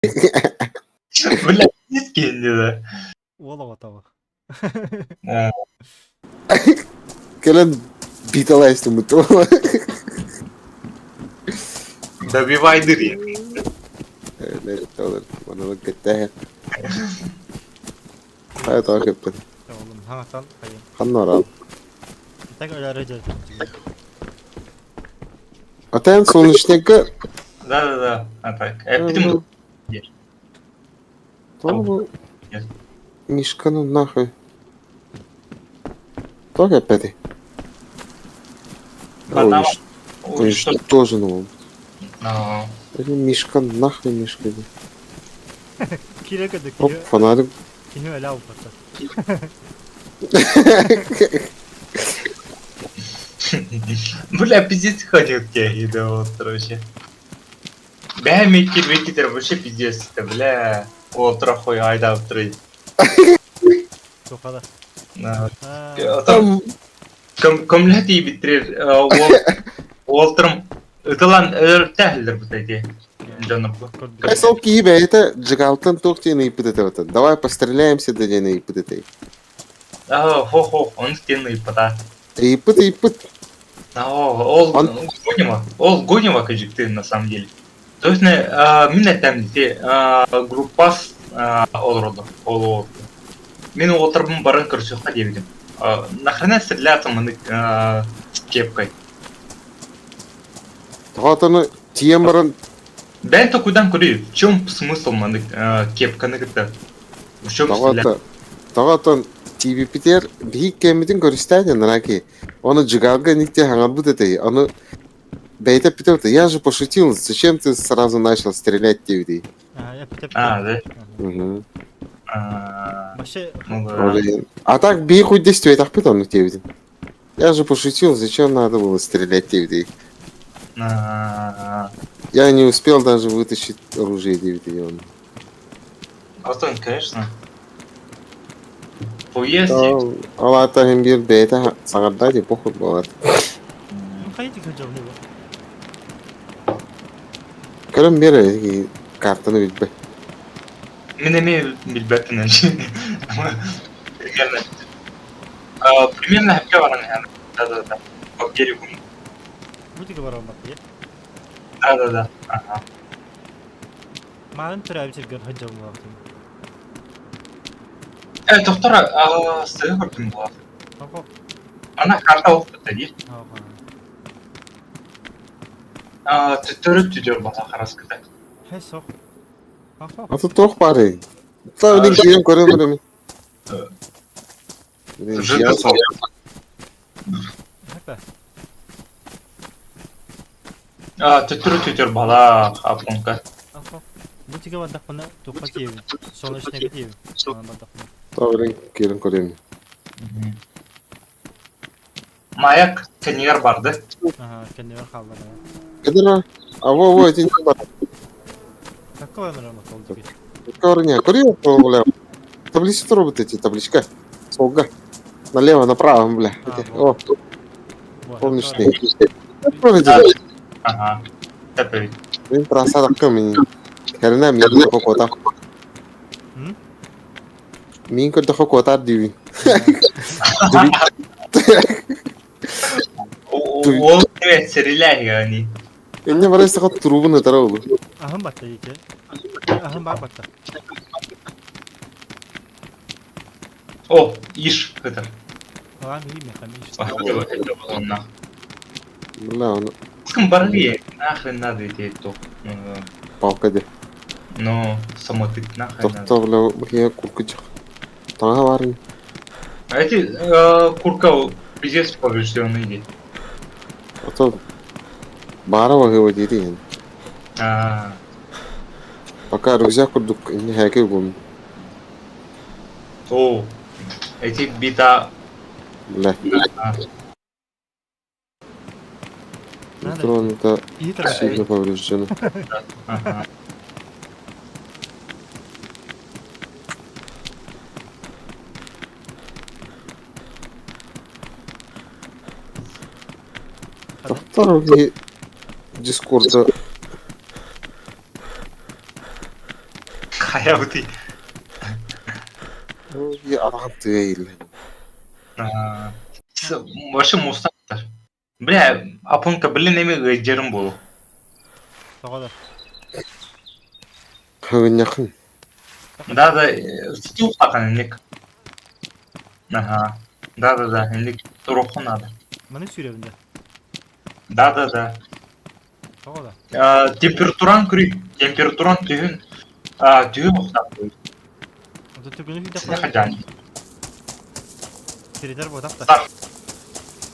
Бля, киһини Уол оҕото. Кэлэн биталайстыммыт. Добивайдыр Хайа тоҕо кэппин? Oğlum хаҥатан хайын. Ханна баран? Так өлөрө дьэ. Атаан солнечникка Да-да-да. А так. Эппитим Тоҕо бу Мишканы нахуй. Тоҕо кэппэтий? Уничтожен он. Мишка нахуй Мишка. Кире көдө Оп, фонарик. Кини өлө албата. Бля, пиздец ходил тебе, да вот, короче. Бэһэ миккир вообще пиздец, бля. Ол хуй айда трый. Тухада. Көмлө тиийбиттэр уолтарым ытылан өлөртөһөллөр бу эти дьоннорбу. Сол киһи бэйэтэ дьыгаалтан туох диэн ыйыппыт этэ Давай постреляемся да диэн ыйыппыт этэй. Хо-хо, он диэн ыйыппата. Ыйыппыт ыйыппыт. Ол Гонева, ол Гонева кыжыкты на самом деле. То есть мин этем ити группас олордо, ол Мин уолтарбын баран көрсүөххэ диэбитим. Нахрена стреляться маны с кепкой? Тоҕо тиийэн баран Бэйэн токуйдан көрүй, в чем смысл маны кепканы кытта? В чем тоҕо тоҕо тиийбиппитигэр биһиги кэммитин көрүстээн нараки. Ону дьыгаалга никте хаҥарбыт этэй. Ону бэйэтэ эппитэ я же пошутил, зачем ты сразу начал стрелять диэбитий. А, да? Угу. Вообще... А так бии хоть действует оннук диэбитим. Я же пошутил, зачем надо было стрелять диэбитий. Я не успел даже вытащить оружие диэбитий он. Антон, конечно. Поезд. Ол аата иһин биир бэйэтэ саҥарда дии похуй буолар. Хайдик сылдьабын Көрөн биэр картаны билбэт. Мин эмиэ билбэппин Примерно. Примерно хапка баран иһэн. Да-да-да. По берегу. Бутика баран баттыйа. Да-да-да. Ага. Маан төрөөбүт сиргэр сылдьабын буолаахтын. Э, доктор, сыһы көрдүм буолар. Ана карта оқпыта дии. Төттөрү түдөр бата хараскыта. Хэ сох. А тут туох баарый? Та билин киирэн көрөн көрөмүн. Төттөрү түдөр бала апонка. Бутига бардахпына тухха тиэбин. Солнечныйга тиэбин. Бардахпына. Та билин киирэн көрөмүн. Маяк кэннигэр барды. Ага, кэннигэр хаалла. Кэдера, а во во ити не бар. Какой номер ол диги? Корня, көрүө, бля. Табличка турбут эти, табличка. Солга. Налево, направо, бля. О, солнечный. Ага. Тэпэбит. Мин трассадакка мин. Кэринэ мин кокота. Мин көрдөхө куотар диибин. Ол сэрилээһигэни. Инне бара истэхэ турубун ытара олу. Аһым батта ити. Аһым бар батта. О, иш это. Ладно, имя там иш. Бля, он Барли, нахрен надо идти то. Палка де. Но самотык нахрен надо. Тохто, бля, бля, курка чах. Таҥа баарын. А эти курка пиздец поврежденный иди. А то баара баһыыба диир А, Пока рюкзак курдук инне хээкэй буолун. О, эти бита... Бля. Нейтрон это сильно повреждено. Ага. Тохтор Дискорда. Хайабытый? Араҕан тыа иһиллэр. Вообще мустар. Бля, апунка блин эми ыалдьарым буолуо. Тоҕо да? Хагынньахын. Да, да, стул хатан инник. Ага. Да, да, да, инник туруоххун надо. Маны сүүрэбин да? Да, да, да. Тоҕо да? Температуран көрүй. Температуран түһүн. Түһүн охтаах. Онтон түргэнник Сине сүүрдэххэ хадьаан. Тиритэр буотах да? Так.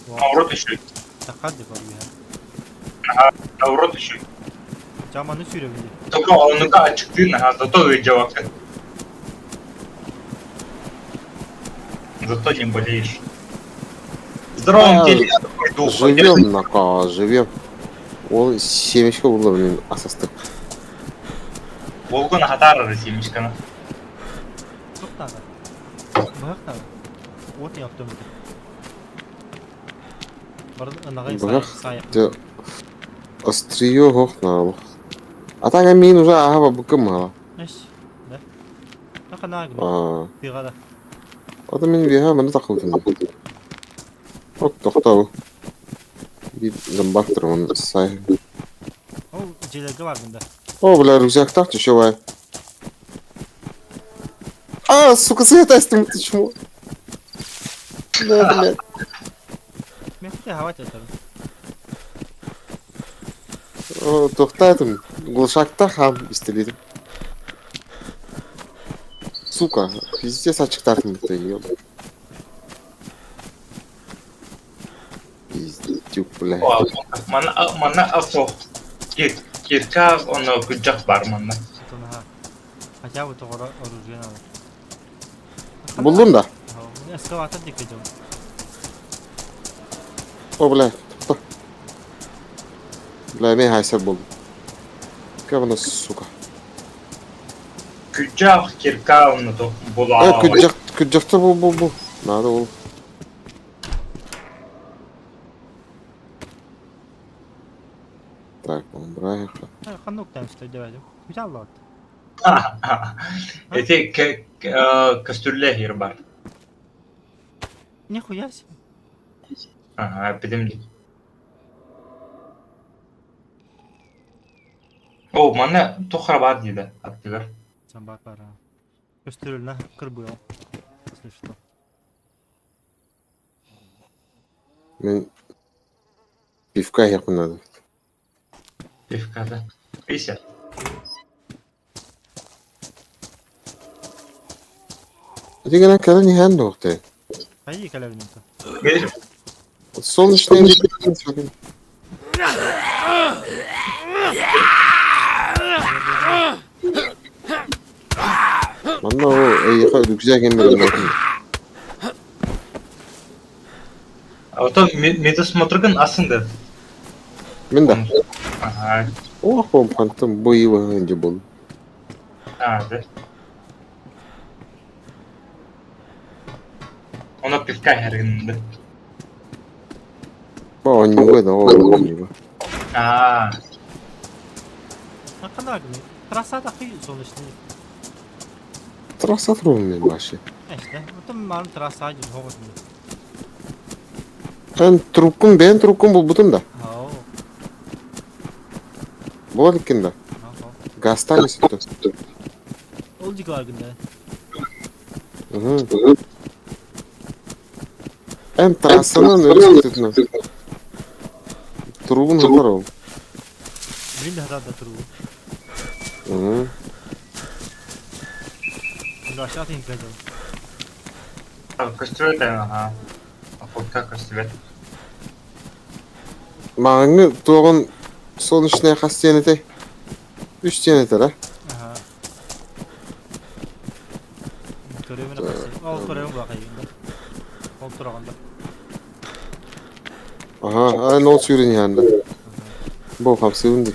Наоборот еще. Таккар деп бар Ага, наоборот еще. Жаманы сүүрэбин дии. Только оннука ачыктыын, ага, зато ыалдьыбаккын. Зато не болеешь. В здоровом теле дух. Живем, нака, живем. Ол семечка булла, блин, асастык. Волгун хатар семечканы. Туох наада? Быһах наада. Уот оттон бүтэ. Бары ынаҕы Быһах саайах. Дьэ, острие оһох наалых. А так мин уже аһа бабыкым мала. Эш, да. Ханаа гына. Аа. Тыаҕа да. Ото мин биэһэ маны таххыбытым. Ок, тохтоо. Биир зомбак туран сай. Ол дьиэлэргэ бааргын да. О, бля, рюкзактаах дешевая. А, сука, сыгытастым, ты чмо? Да, блядь. Миэхэ хавать этэрин. О, тохтаатым. Глушактаах хаам истилиитим. Сука, пиздец ачыктаатым ты, ёб. Пиздюк, блядь. Манна манна асох. Кирка онно күдьэх бар манна. Отон Хотя бы тоҕоро оружие надо. Буллум да? Эскаватор диэки дьон. О, бля, тохто. Бля, мен хайсар болдум. Кабана, сука. Күдьэх кирка онно Э, була. күдьэх, күдьэхтэ бу бу бу. Надо ол. Так, браха. Ханна уктаан стой давай. Куталлаат. Эти кастрюля хир бар. Нихуя себе. Ага, эпидем. О, манна тухра бар диде аттыгар. Самбар бара. Көстөрүлнэ кырбыал. Если что. Мен пивка иһиэхпин надо. Пивка, да. 50. Ити гынан кэлэн иһэн дуохтай. Хайыы кэлэбин онтон. Солнечный Манна ол эйиэхэ рюкзак эммэрин Ото медосмотргын асынды. Мин да. Ага. Ох, хантан бу иуһан дьэ буоллум. А, да. Оно пивка иһэргиннэ. Бу оонньууга да ол оонньууга. Аа. Ханна гына. Трасса хый солнечный. Трасса турун вообще. Эште. Отон марын трасса дьин хоҕотун. Эн трубкун бэйэн трубкун булбутум да. Оо. Буолар иккин да. Газтаан сүттү. Ол дьиги баргын да. Угу. Эн трассанан өрүс күтүтүнэн. Трубун хатар ол. Мин да хатар да трубу. Угу. Вообще атын кэлдим. Көстүбэт ага. Фотка көстүбэт. Маҕаҥҥы туоҕун солнечная хас диэн этэй? Үс диэн этэр а? Аха. Көрөмүн акасы. Ол көрөмүн бакайын да. Ол тураган да. Аха, эн ол сүүрэн иһэн да. Бу хамсыыбын дии.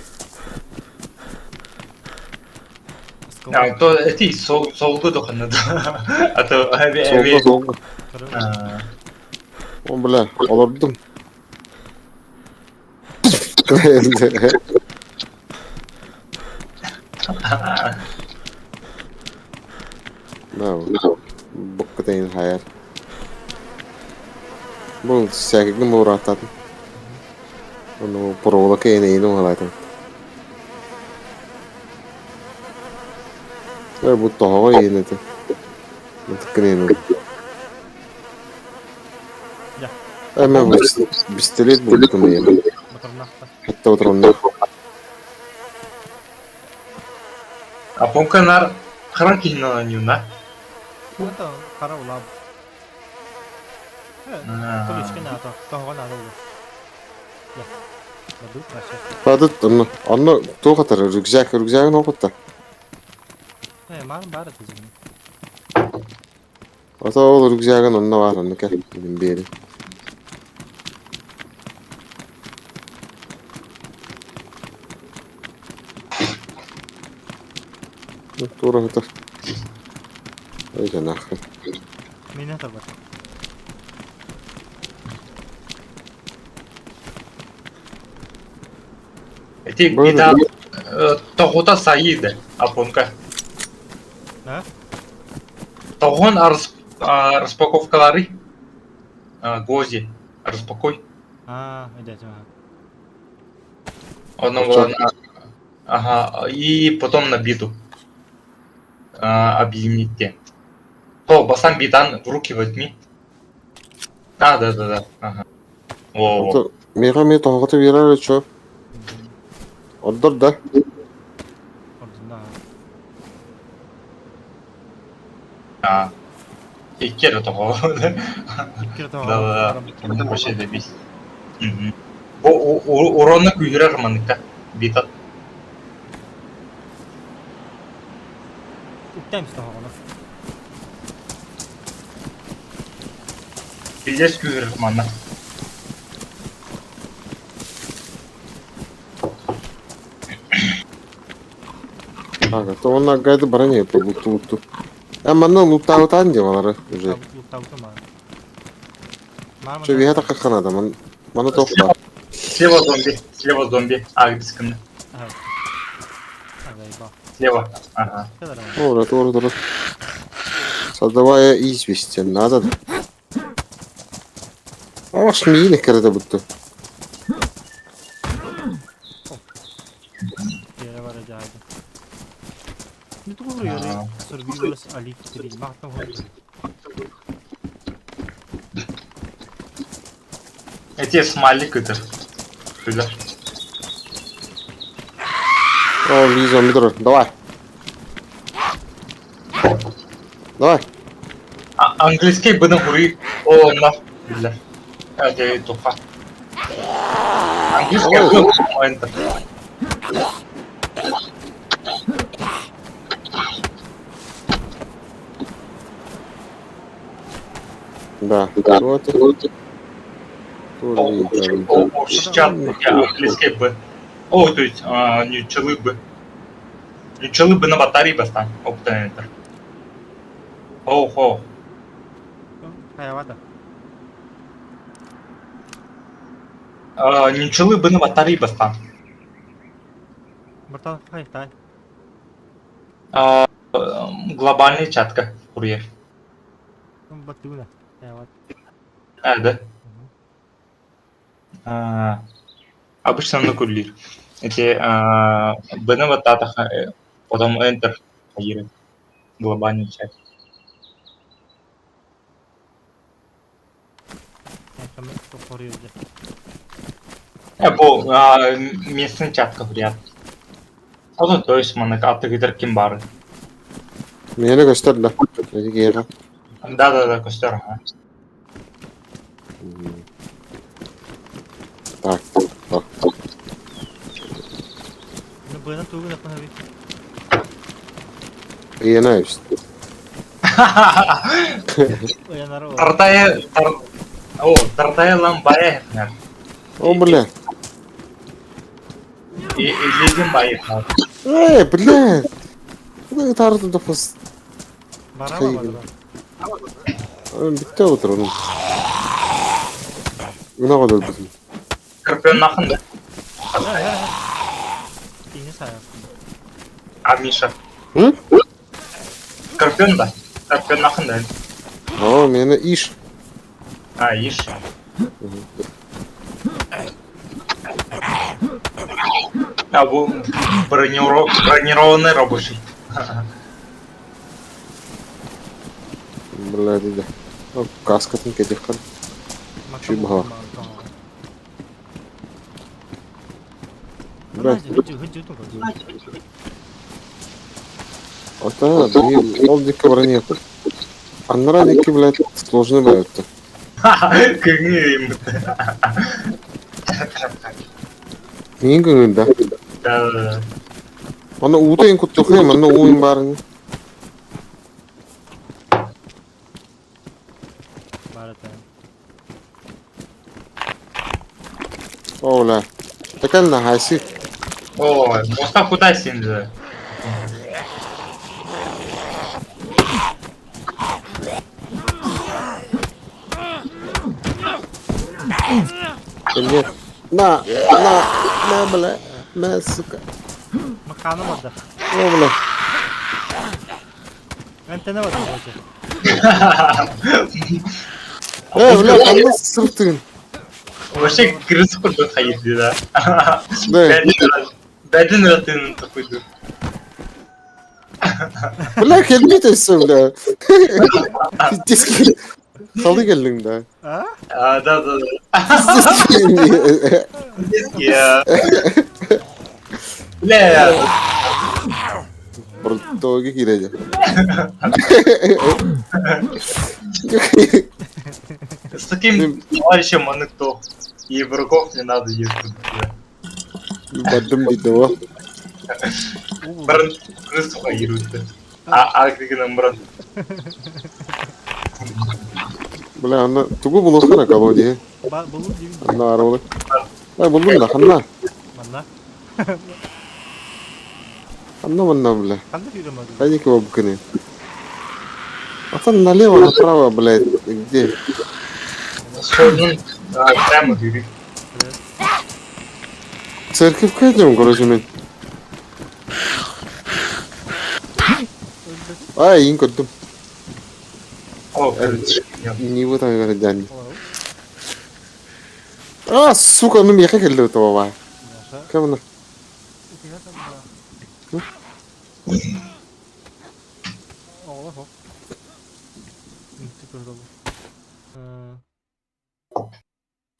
А то эти солгу доханна да. А то Солго солго. А. О, бля, олордум. Буккутайын хайар. Бу сээкигин буорааттаатым. Ону проволока энэйин уһалаатым. Бу тоһоҕо иһин этэ. Мытыккын Эмэ бистэлиэт булбутум ийэм. Хатта отронна. А понканар хара киһини оонньууна. Хара улаам. Колючка наата, тоһоҕо наада буолуо. Падыт онно онно туох атар рюкзак рюкзагын оҕутта. Э, маар баар этэ дьиҥин. Ото ол рюкзагын онно баар онно кэл мин биэрин. Туора сытар. Ой, нахрен. Меня табар. Эти бита тоҕута Саида, Апонка. А? Тоҕон распаковкалары Гози распакуй. А, это Оно было на... Ага, и потом на биту. Объедините. То, басам битан в руки возьми. А, да, да, да. Ага. Во, во. Миэхэ эмиэ тоһоҕото биэрэр чё? Ордор да? Ордунна. А. Икки эрэ тоҕо. Икки эрэ тоҕо. Да, да, да. Вообще добись. Бу урона күүһүрэр манныка. Бита. Үктэм тоһоҕону. Пиздец күүһүрэр манна. Так, это он нагайды броня по луту луту. А манна лутаутан делалары уже. Что, виха так ханада, ман мана тоқта. Слева зомби, слева зомби. А, бискімні. Слева. Ага. Тура, тура, тура. Создавая извести, надо. Аш миин кэрэтэ бутtu. Эти смайлик это. Сюда. О, Лиза, метро, давай. Давай. А, английский быны хури. О, на. Биллер. Это туха. Английский был enter. Да. Да. Вот. Сейчас английский бы. О, то есть нючалы бы. Нючалы бы на батарее бастан. Опта enter. О, хо. Хайавата. Нючалы бы на батарее бастан. Братан, хай, тай. Глобальный чатка, курьер. Батуна. Хайават. А, да? А, обычно на курьер. Эти БНВ татаха, потом Enter, глобальный чат. Бу местный чатка вариант. Ото то есть маннык аттыгытар ким бары. Миэнэ көстөр да. Эти Да, да, да, көстөр. Так, так, так. Ну, бына тугун апнави. Иена Тартая, о, тартая ламбая. О, бля. И лидим бая. Эй, бля. Куда тарту да пос... Битте отыр onun. Мына kadar bizim. Скорпион нахын да. А, Миша. М? Скорпион да. Тарпеннахын да. О, мені иш. А, иш. А, бу бронированный рабочий. Бля, да. Ну, каскатын кэтиэххин. Чуй баҕа. Бля, Ата, ол диэки бронеха. Аннараа диэки, блядь, сложный баайыта. Көҥү Миин көҥүл да. Да. Онно уута иҥ куттуохуй, манна уу иҥ баарын. О, бля. Такая нахайси. О, моста куда син Нет. На, на, на, бля. На, сука. Маканым барда. О, бля. Антенна бар короче. Э, бля, ханна сыртын. Вообще крыс курдук хайды да. Да. Бәдин ратынын такойду. Бля, кэлбит өссө, бля. Пиздец. Халы кэллиҥ да. А? А, да, да, да. Пиздец. Я. Бля, Бортоги киирэ. С таким товарищем он кто? И врагов не надо есть. Бардым дейді о. Бран крыс хайырды. А, а гынан бран. Бля, аны тугу булуоххана кого дии. Булу диибин. Анна арылы. Ай, булдум да, ханна. Манна. Ханна манна, бля. Ханна фирма. Хайдики бабканы. Atan налево, направо, блядь, где? Сонун прямо дүйрү. Церковь кайдем, короче, мен. Ай, ин көрдүм. О, короче. Не вот там говорит, А, сука, ну меха келди това. Кем Оҕолор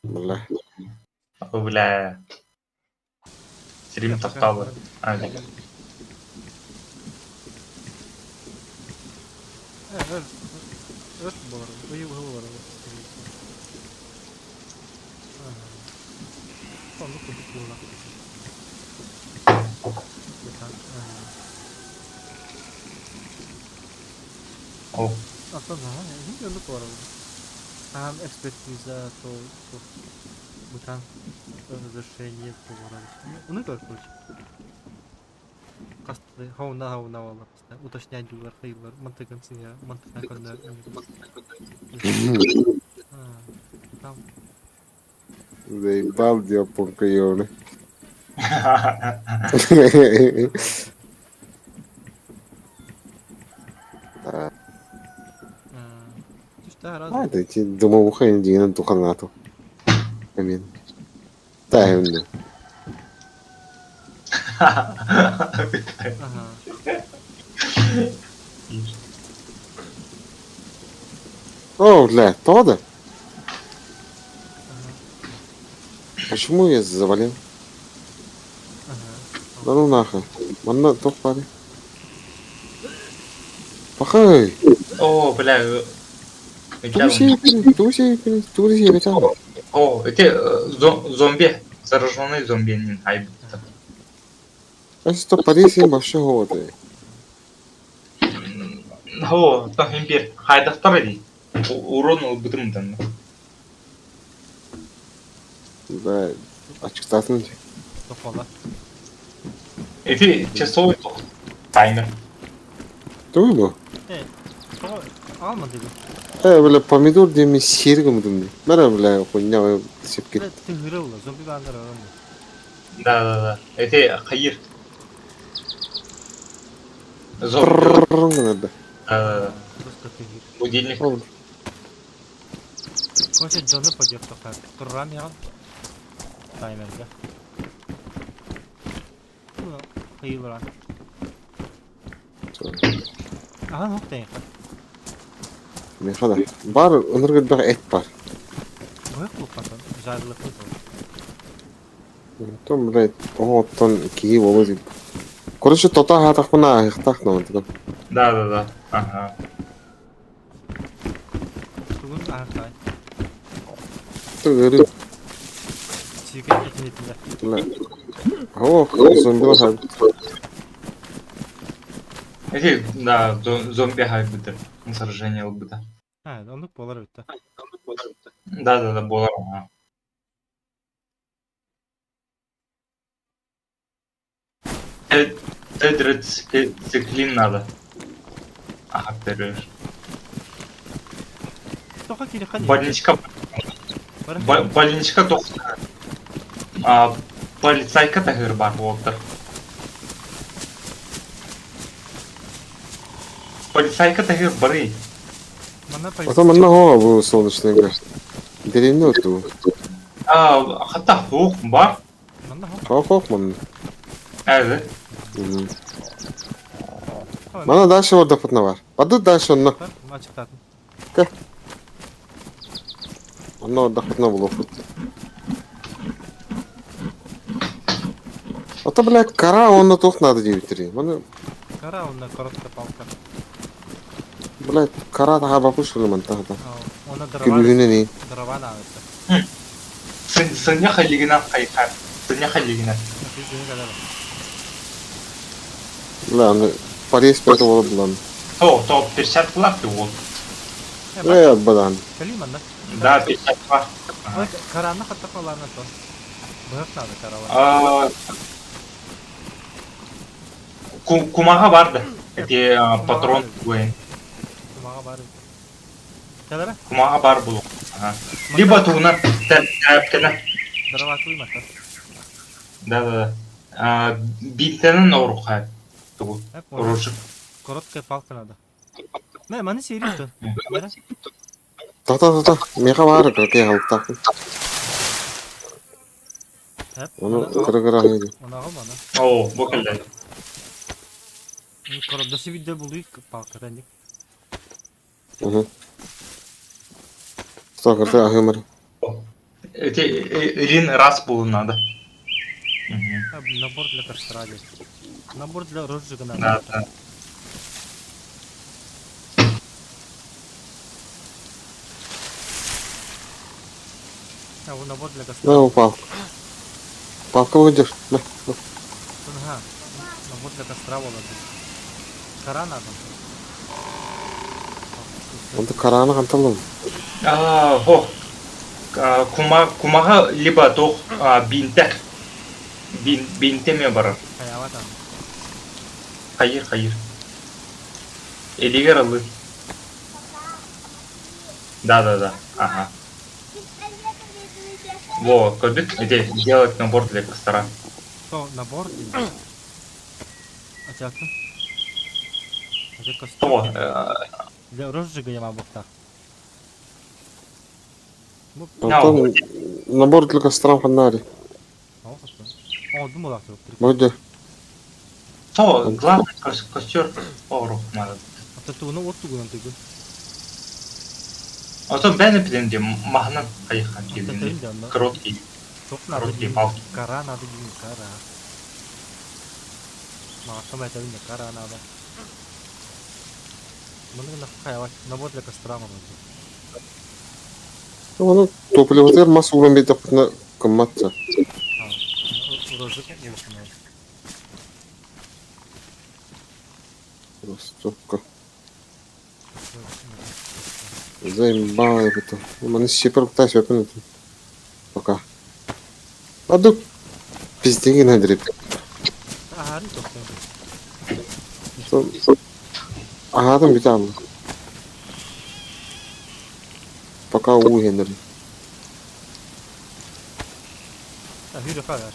Бля. Бля. Сирим тоқталды. А, нет. О. Экспертиза то бутан разрешение Оны короче. Касты хауна хауна вала уточнять дулар хайылар мантыгын синя мантыгын коннор. Там. Заебал японка ёбаный. А, это эти домовуха индиан туханату. Амин. Тайм. О, бля, Тода? Почему я заболел? Да ну нахуй. Манна тох пари. Пахай. О, бля. Туси, туси, туси, О, это зомби. Зараженный зомби, не айб. А что Париж вообще голодный. О, там имбирь. Хайдахтар иди. Урон ылбытым Да, ачыктасын. Эти часовой таймер. Туй бу? Алмады бу. Э, бля, помидор деми сир гымдым. Мара, бля, хуйня сепке. Тыгырылла, зомби бандыр арамы. Да, да, да. Это хайыр. Зомби. Надо. Да, да, да. Кытыгыр. Будильник. Ол Короче, дьону подъехтохтар. Турран яҕын. Таймерга. Хайылыран. Ахан хоқ тайха. Миэхэ да. Бар ынырык элбэх эт бар. Быһык булпатын. Жарылык был. Онтон, блядь, оҕоттон киһи буолуо диэн. Короче, тото аһаатахпына ааһыахтаах наҕатыгым. Да, да, да. Ага. Тугун аһахтай. Ыарыы. Сиикэй этинитинэ. Бля. О, зомбилар хаалбыт. Эти, да, зомби хайбыты. Сражение ылбыта. А, оннук буолар эбит да. Да, да, да, буолар. Ага. Тетрациклин надо. Ага, берешь. Тоха кириха Больничка, больничка тохтар. А, полицайка тахыр бар буолтар. Полицайка тахыр бары. Манна Ото манна хоа бу солнечныйга. Деревня оту. А, хата хук бар. Манна Хоох хоох манна. Evet. Мана дальше ордахпытына бар. Бады дальше онно. Ачыктатын. Онно ордахпытына булуохпут. Ото, блядь, кора онно туох надо диэбиттэрий. Маны, Кара онно короткая палка. блядь, кара таһаарбаппын шулу мантан. Онно дрова Күлүһүнэн дрова наадата. Сыня халигина хайхар. Сыня халигина. Бля, аны порез пэт буолар булан. То, то перчаткалар ты вот. Э, бадан. Кэлии манна. Да, перчаткалар. Караны хатта халаана то. Быһык надо каралар. Кумаға барды. Эти патрон Гуэн. Кумаға бар. Кэлэрэ? Кумаға бар бұл. Либо тугунан тәрәпкені. Дроватый мата. Да, да, да. Бинтенен оруха. Тугу. Оружие. Короткая палка надо. Мэ, маны серию Та-та-та-та. Миэхэ баар кыракый аһылыктаахпын. Ону кыра-кыра аһыыр. Онаҕы маны. О, бу кэллэ. До видео булуй палката ник. Угу. Сто кырты аһыымар. Эти Рин раз булу надо. Набор для костра. Набор для розжига надо. Да, да. А, вот набор для костра. На, упал. Палка выйдешь. На. Ага. Набор для костра вот. Кора надо. Онто карааны ханталым. А, хо. Кума, кумаға либо тох бинте. Бин, бинте ме барар. Хайава там. Хайыр, хайыр. Элигер алы. Да, да, да. Ага. Во, кобит, где делать набор для костра. То, набор? А тебя А где костер? То, Для розжига я могу так. Онтон набор для костра ханнари. О, думал, что Мойде. То, главное, костер орух надо. А то ну вот тугунан тугун. А то бәне пиденде махнан кайхан келгенде. Короткий. Короткие палки. Кора надо, кора. Мағаттан айтабын кора надо. Маны набор для костра надо. Ону топливотыгар мас ууран биэрдэхпитинэ кыммат Розжиг улахан. Ростовка. Заебало это. Маны сипер пытаюсь өпін Пока. Аду пиздеги надрип. Аһарын тоқтон. Аһаатым бүтэ Пока уу иһэннэр. Хүрэ хаа.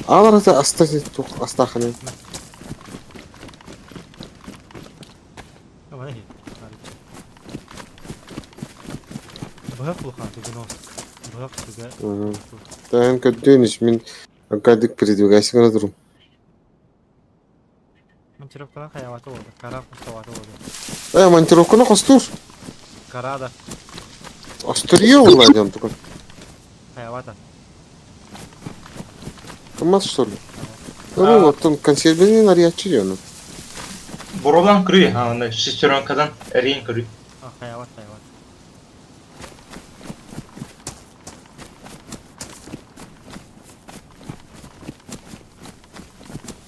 Аалар ата аста тух астааханы. Быһах улахан түгэн Быһах сүгэ. Таһын көрдүөн ис мин акадык передвигайся гына турум. Монтировканы хайаабата буолла. Кара хостовата буолла. Э, монтировканы хостуур. Кара да. Острие буолла диэн тугун. Хайаабата. Кыммат что ли? Ну, оттон консервини нарыйаччы диэн. Бурулан көрүй, аны шестеренкадан эрийин көрүй. Хайаабат, хайаабат.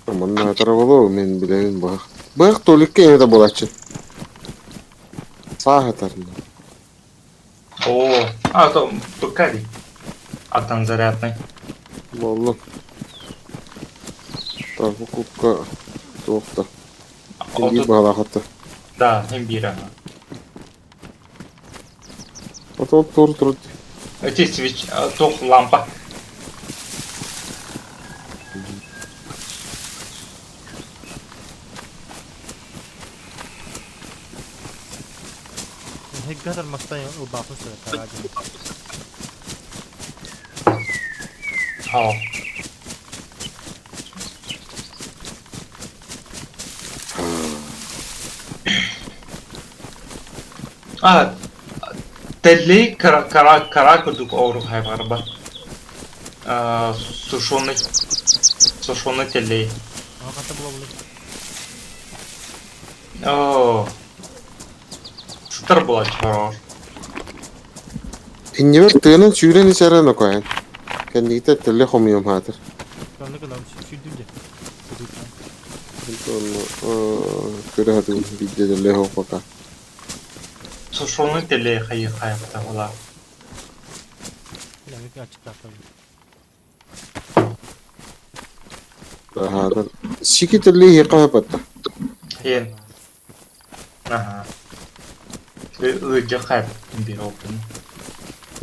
Манна таравало мен билэбин быһах. Быһах толикка эҥэ да буолааччы. Сааһытарна. О, а то быкари. Атан зарядный. Буоллун. Так, покупка туох да. Биир баҕалаах отто. Да, им биир Ото тур тур. Эти свеч, туох лампа. Һэггатар мастай ылбаахпын сөп радио. Хоо. А, тэллэй кара кара кара курдук оҕурук хайҕарба. Сушеный сушеный тэллэй. Хата буолабылый? Оо. Сытар буолааччы хороҕор. Иннибэр тыанан сүүрэн исэрэн окоен. Кэннигитэ тэллэй хомуйуом хаатыр. Оннук гынан сүүрдүм дьэ. Көрө сатыыбын биирдэ тэллэй оһох пока. Сушеный тэллэй хайыы хайахта буолаа. Аһаатар. Сики тэллэй иһиэххэ сөп Иэн. Аха. Ыалдьа хайп биир опын.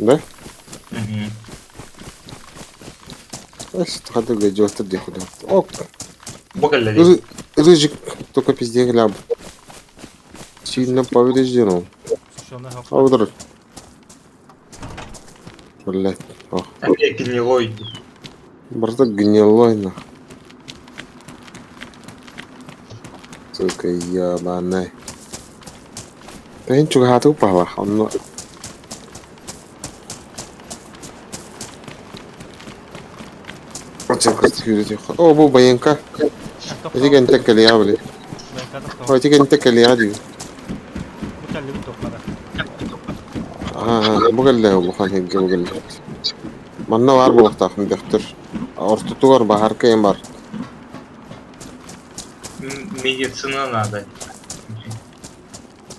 Да? Мгм. Хата глядётыр диэх Ок. Бу кэллэ Рыжик только пиздец гляб. Сильно поврежден. А Блять. Ох. Опять гнилой. Бардак гнилой нах. Сука, ебаный. Тэн чугаһаатык баһылах, онно О, бу байыҥка. Ити кэнтэн кэлиэҕэ били. О, ити кэнтэн кэлиэҕэ дии. Аа, бу кэллэ улахан сиргэ бу кэллэ. Манна баар буолуохтаахпын бөхтөр. Ортотугар баһаарка ийэм баар. Медицина надо.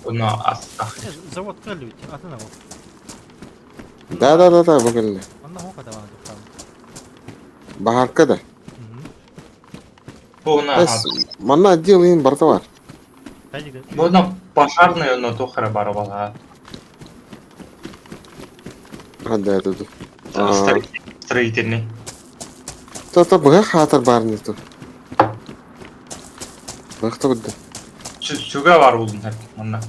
Оно астах. Завод кэллибит, атын ол. Да, да, да, да, бу кэллэ. Онно хока да баар Баһаарка да. Буна Манна отдел иһин барыта баар. Буна пожарный оно тухара бар буолаа. Да, да, да. Строительный. То-то быһа хаатар баар нету. Быһах да. Сүгэ бар булдун манна.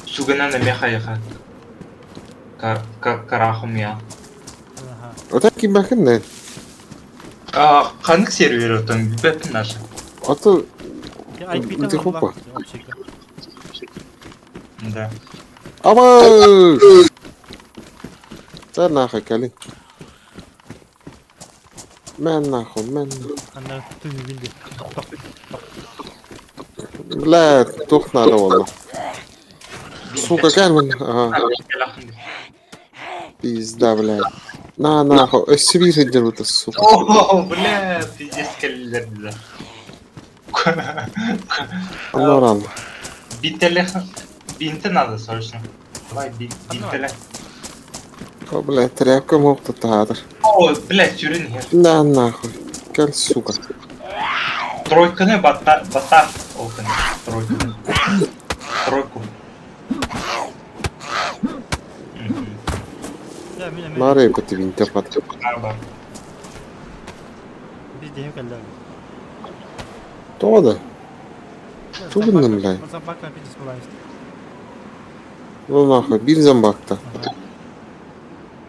Сүгэнэн эмиэ хайыха. Карахумия. Ота кимбахын не? Ханнык сервер отон билбэппин наша. Ото Ты хопа. Да. Аба! Та нахуй кэлин. Мэн нахуй, мэн. Бля, туох надо буолла. Сука, кэл Ага. Пизда, блядь. На нахуй, өссө биир сылдьар сука. О, бля, пиздец кэллилэр бля. Аннаран. Бинтеле бинты надо срочно. Давай бинтеле. О, блядь, тряпка мог таатар. О, блядь, сүрүн иһэр. На нахуй. Кэл, сука. Тройканы батта батта ол күн. Тройканы. Тройку. Мары көтү бинте пат. Бар. Пиздеһим кэллэ. Тоҕо да? Тугу гынным, блядь? Зомбактан пиздец булаайысты. Ну нахуй, биир зомбакта.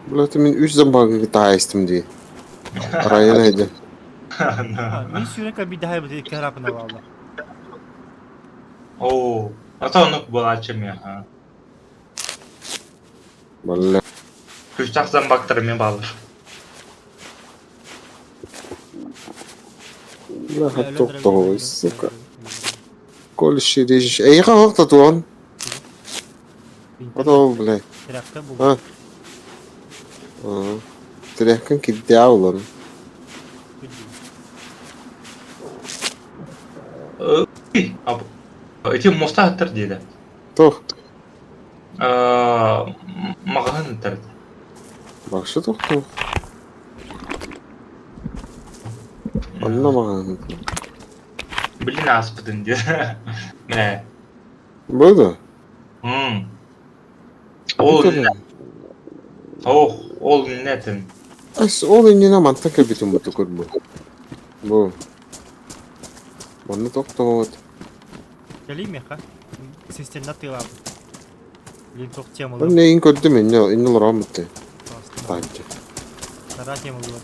Бля, ты мин үс зомбагы таайыстым дии. Райан эйден. Мин сүүрэн кэлбит даһай бу икки харапына баалла. Оо, а то оннук буолааччы миэхэ. Бля. Күстээх зомбактар эмиэ бааллар. Бля, тоқтоҕой, сука. Колющий режешь. Эйиэхэ оһох татуон. Ото, блядь. Тирәхкә бул. А. А. Тирәхкин кирдээ улан. Ити муоста аттар диэтэ. Туох? Маҕаһыын ыттар этэ. Бахшы тохтуу. Онно маҕаһыын. Блин ааспытын диэн. Мэ. Бу да? Ол Ох, ол иннэтин. Ас ол иннинэ мантан кэлбитим бу көрбү. Бу. Манна тохтоот. Кэлиий миэхэ. Системна тыалаабыт. Блин, туох темалыы. Мен эйин көрдүм инне инне олорон бутты. Таанчы. Сара темалыы.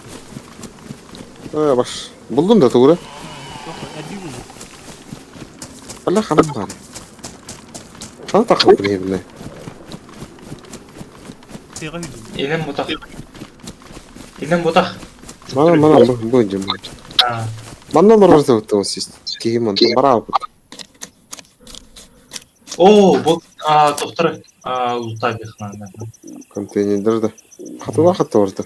Э баш. Булдум да тугура. Туох эдди булду. Бля ханам баар. Хана таххаппын иһибинэ. Тыаҕа үһү. Инем бутах. Инем бутах. Мана мана бу бу дьим. Манна олорор табыттым сис киһи мантан бараабыт. Оо, бу тохтор лута дихнана. Контейнердер да. Хатыла хатта барда.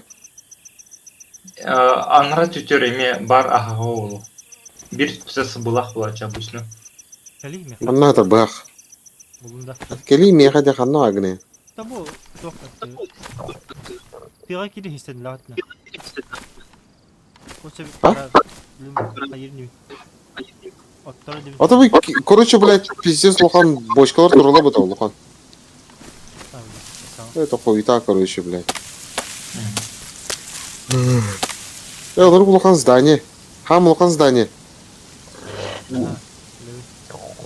Анара түтөр эме бар аһаҕа оолу. Бир псес булах булача обычно. Кэлиий миэхэ. Манна хата быах. Булун да. Кэлиий миэхэ де ханна агне. Да бу туох тыаҕа кири хистэн лаатна. А? А то вы, короче, блядь, пиздец, лухан, бочкалар турала быта, лухан. Это хуета, короче, блядь. Э, олор улахан здание. Хам улахан здание.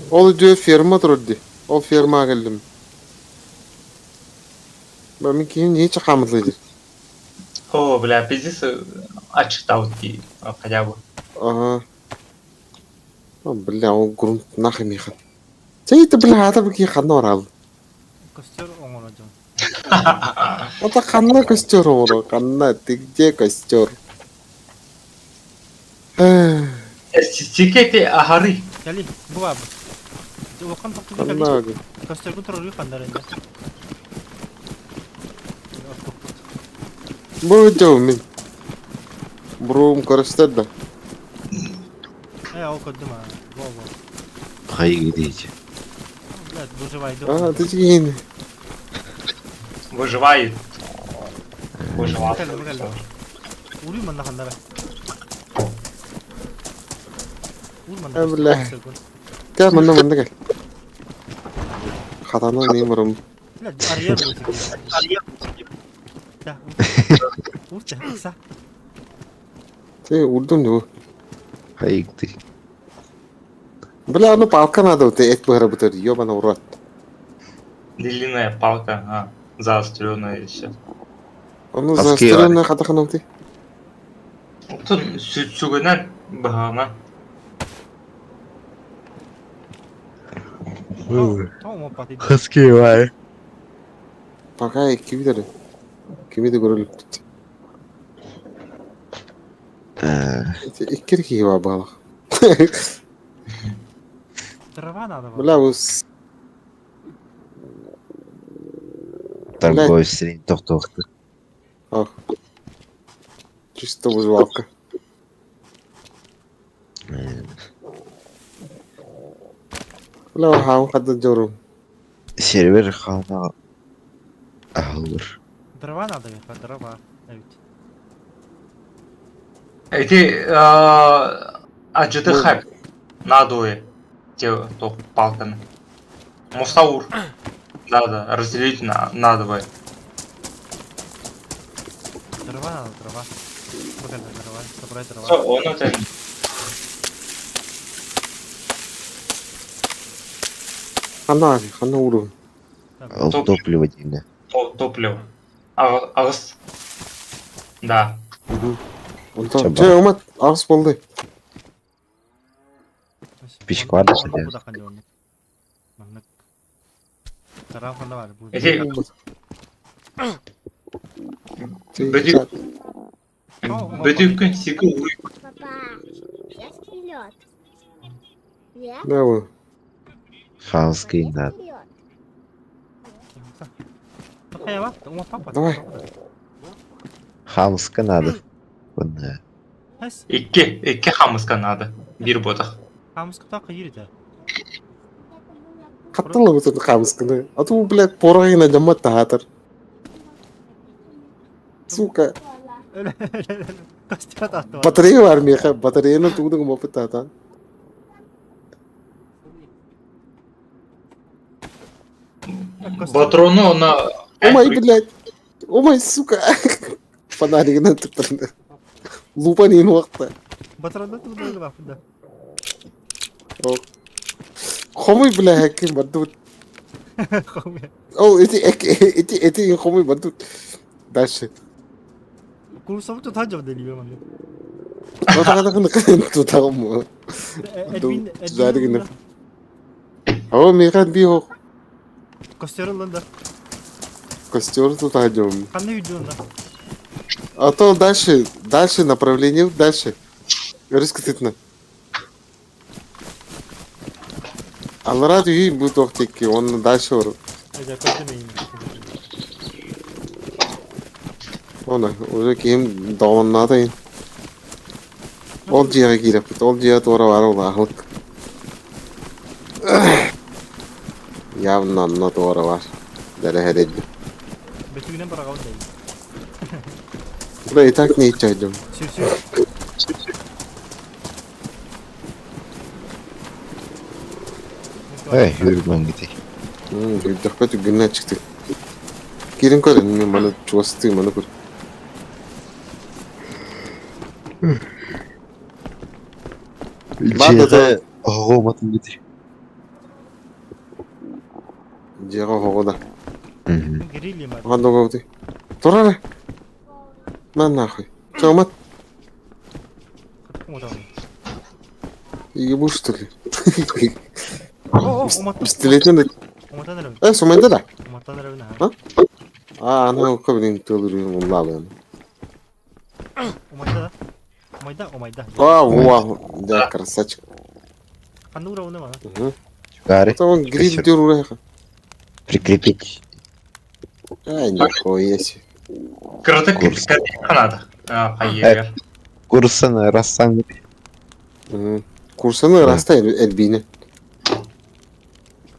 Ол үдүө ферма турар дии. Ол фермаҕа кэллим. Мин киһим ниче хаамыллыыр. О, бля, пиздец, аччыктаабыт дии, хотя бы. Ага. О, бля, ол грунт нахуй миэхэ. Чэй, это, бля, аата бу киһи ханна бараал? Костер оҥоро дьон. Это ханна костер оҥоро? Ханна, ты где костер? Сикети аһары. Кэли, бу баар. Улахан тохтуу кэли. Ханна Костергун туруоруу ханнар инде. Бу видео мин. Брум көрөстөр да. Э, ол көрдүм а. Во, во. Хайы дейді. Блядь, выживай. А, ты киһини. Выживает. Выживает. Кэллэ, кэллэ. Уруй манна ханнара. Ур манна. Э, бля. Кэл манна манна кэл. Хатана не мурум. Блядь, арьер будет. Да. Урча, са. Ты урдум ду. Хайыгды. Бля, ну палка надо вот эт быһара ёбана в рот. Длинная палка, а, заостренная еще. Ону Хаски заостренная хатаханам ты. Оттон сүгүнэн баһаана. Хаски бай. Пока кими да кими да көрөлүкпүт. Иккир киһи бар баалах. Дрова надо. Бля, бу Торговый сирень тохтоохты. Чисто выживалка. Бля, хаун хадда дьорум. Сервер хана аһылыр. Дрова надо, дрова. Ведь. Эти ажыты хайп надуе те то палканы. Мусаур. Да, да, разделить на надвое. Дрова Ханна дрова? Бу дрова, собрать дрова. Ону тэн. Ханна ханна уурун? Ол топливо диэҥҥэ. Топливо. Аҕыс. Да. Онтон чэ умат аҕыс буолду. Пичка да садя. Эти Бөтүккүн сиги уруй. Да вы. Ханский надо. Давай. Хамска надо. Бұны. Икки, икки хамыска надо. Биир буотах. Хамыска киирдэ. Хатталабытын хамысканы. А то, блядь, порогина дьаммат таһаатар. Сука. Батарея бар миэхэ. Батареяны тугу да гыммаппыт таатаан. Патрону она... Омай, блядь. Омай, сука. Фонаригынан туттарда. Лупа не уақта. Батареяны тугу да гыммаппыт да. Хомуй, бля, ким бардыбыт. Хомуй. Ол эти эти эти хомуй бардыбыт. Дальше. Курсовы тутан жок делибе маннык. Тутаҕым. Тузаарыгын. О, миэхэ би ох. Костер ыллан да. Костер тутаадьым. Ханна үйдү да. А то дальше, дальше направление, дальше. Өрүс кытытына. Аллара түйүй бу туох тикки, онно дальше бар. Оны, уже киһим доҕоннаатайын. Ол дьиэҕэ киирэппит, ол дьиэҕэ туора баар улаахлык. Явно онно туора бар. Дэрэһэрэйдим. Бөтүгүнэн бараҕабын дайын. Бля, и так не иччайдым. Сүр сүр. Эй, үргөн гити. Үрдэхпэ түргэннэ чыкты. Киирин көр, мен маны чугастыы маны көр. Дьиэҕэ оһоҕу уматын гити. Дьиэҕэ оһоҕу да. Грилли мат. Ага договор. Турара. На нахуй. Че, умат? Ебу, что ли? Пистолетин Э, сумайда да? А? А, ана блин, тылыры уллабын. Умайда Умайда, умайда. А, вау, да, красавчик. Ханура уна мана. Гарри. Это он гриль дюру Прикрепить. А, нихуя себе. Кыраты канада. Хайер. Курсаны рассан. Курсаны раста элбине.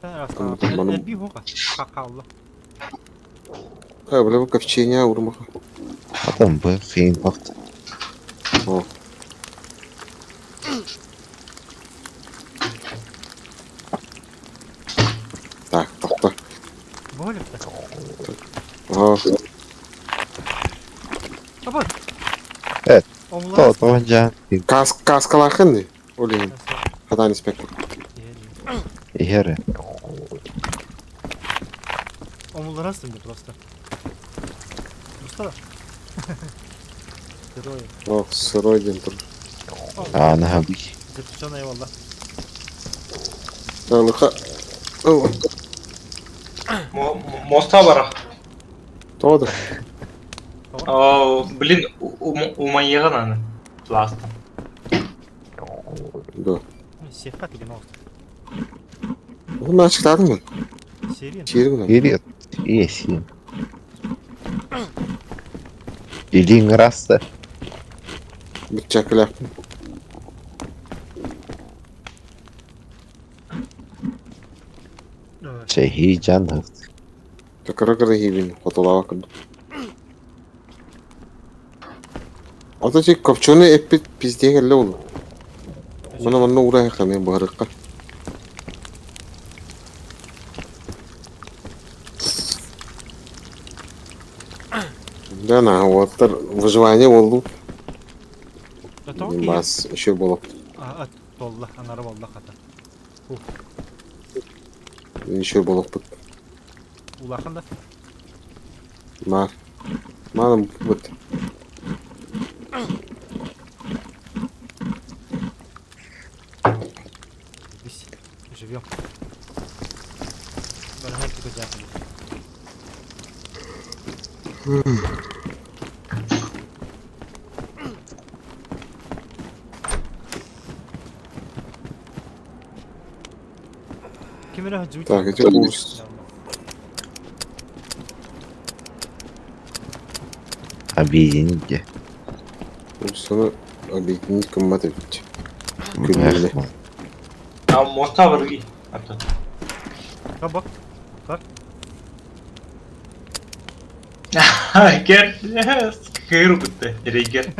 Элби хока. Какаулы. А, бля, копчение урмаха. Потом бы хейн пахт. О. Так, тохто. Болепті. О, Апа. Э, То, то жа. кас каскалахын. Олин, хадан инспектор. Ихере. Омуларастым просто. Просто да. Сырой. О, сырой день тур. А, на би. Запрещенная валла. Лыха. О, Моста бара. то да. О, блин, умайыгын аны. Пласта. Да. Сехка деген оғыз. Ну, начықтадың ба? Серия. Черігін. Или Еси. Илин раста. Бітчакіләппін. Чехи жан. Кыра-кыра хибин, хотолава кырды. Ата чек копченый эппит пиздеге эле ол. Мына манна урай хамен барыкка. Да, на, уолаттар выживание буоллу. Тоҕо киһи Бас еще было. А, туолла, анара буолла хата. Еще болохпут. Улахан да? Маар. Маным бут. Здесь живем. Барахай только Ким эрэ сылдьыбыт Так, ити курс. Объединить где? Курсаны объединить гыммат эбит. Күннүнэ. А моста враги. А то. Кабак. Кер. Кыр бутты. Регер.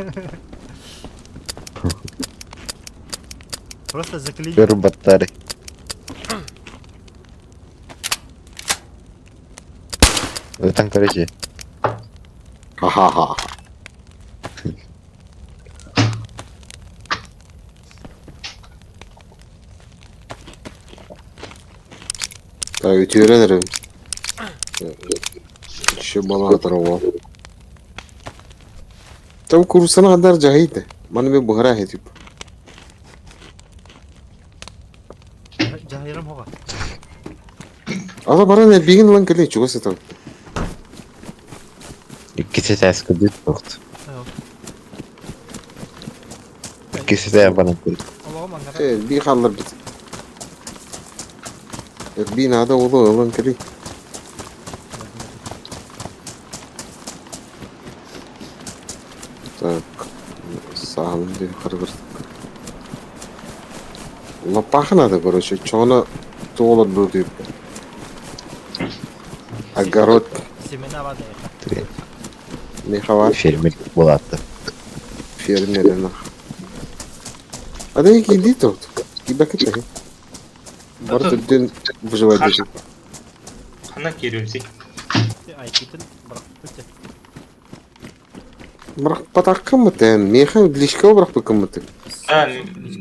Просто заклеить. Көр баттары. Там, короче, Ха-ха-ха. Так, үтүөрэн эрэбин. Еще балаатар уол. Там курсаны хандар дьаһайда. Маны мен буһара этип. Дьаһайырым хоҕа. Ала баран эрбиигин ылан кэлин чугас сытабын. иккис этээскэ бүт туохт. Иккис этээ баран көр. Олоҕум ангара. Эрбии хаалларбыт. Эрбии наада уолу ылан кэлин. Так, саалым диэн харгыр. Лаппаахы надо, короче, чоҕуна туох олордуу диэбиппин. Огород Семена вода. меховар Фермер булаатта. фермер нах. А да иди тут. Кибакыта. Бар түрден выживать даже. Хана кириумси. Айкитин бырахпыт. Бірақ патаққымытын, меха лишка бірақ быкымытын. А,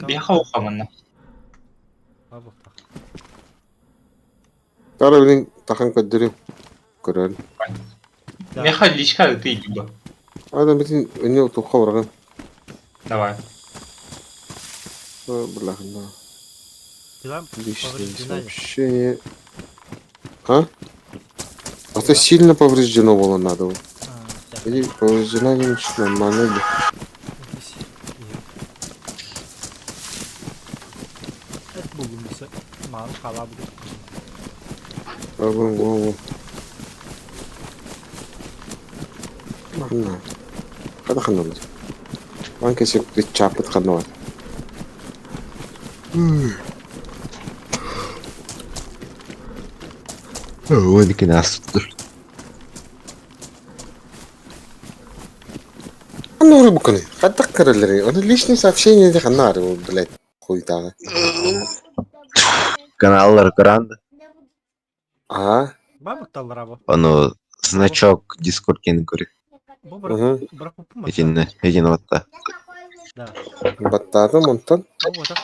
бияха ухаманна. Тара билин тахан көддөрү көрөн. Меха лишка ты либо. Адам битин өнө тухха барган. Давай. Биллахна. Пила Личное повреждена. сообщение. А? А то сильно повреждено было надо. Или повреждена не нормально. Во-во-во. Манна. Хада ханна. Ман кесек чапыт ханна. Ой, астыр. Ханна буканы. Хадда кырылары. Оны личное сообщение де ханна блядь. Хуйтага. Каналлар көрәнді. А? Бабыкталлар бу. Ону значок Discord кені көрі. Бу Угу. бирок бу Этинне, этин отта. Да. Баттадым онтон.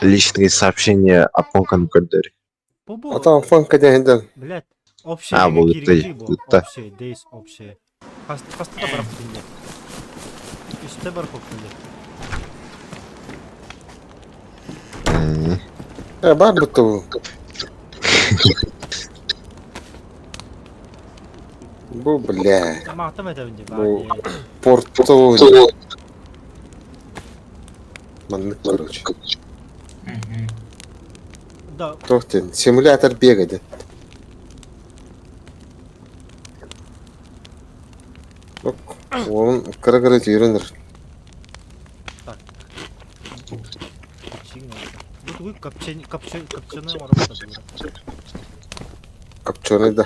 Личные сообщения апонканы көрдөрү. Бу бу. Ата фон кадәһенден. Блядь. Общее. А, бу ты, та. Общее, дейс общее. Хаста да барып күндө. Үстэ барып күндө. Э, бар бутты бу. Бу, бля. Мактам этебин деп. Бу портовый. Маннык, короче. Да. Тохтен, симулятор бега ден. Onun кыра-кыра түйренер. Так. Бу тугу копченый копченый оробот. Копченый да.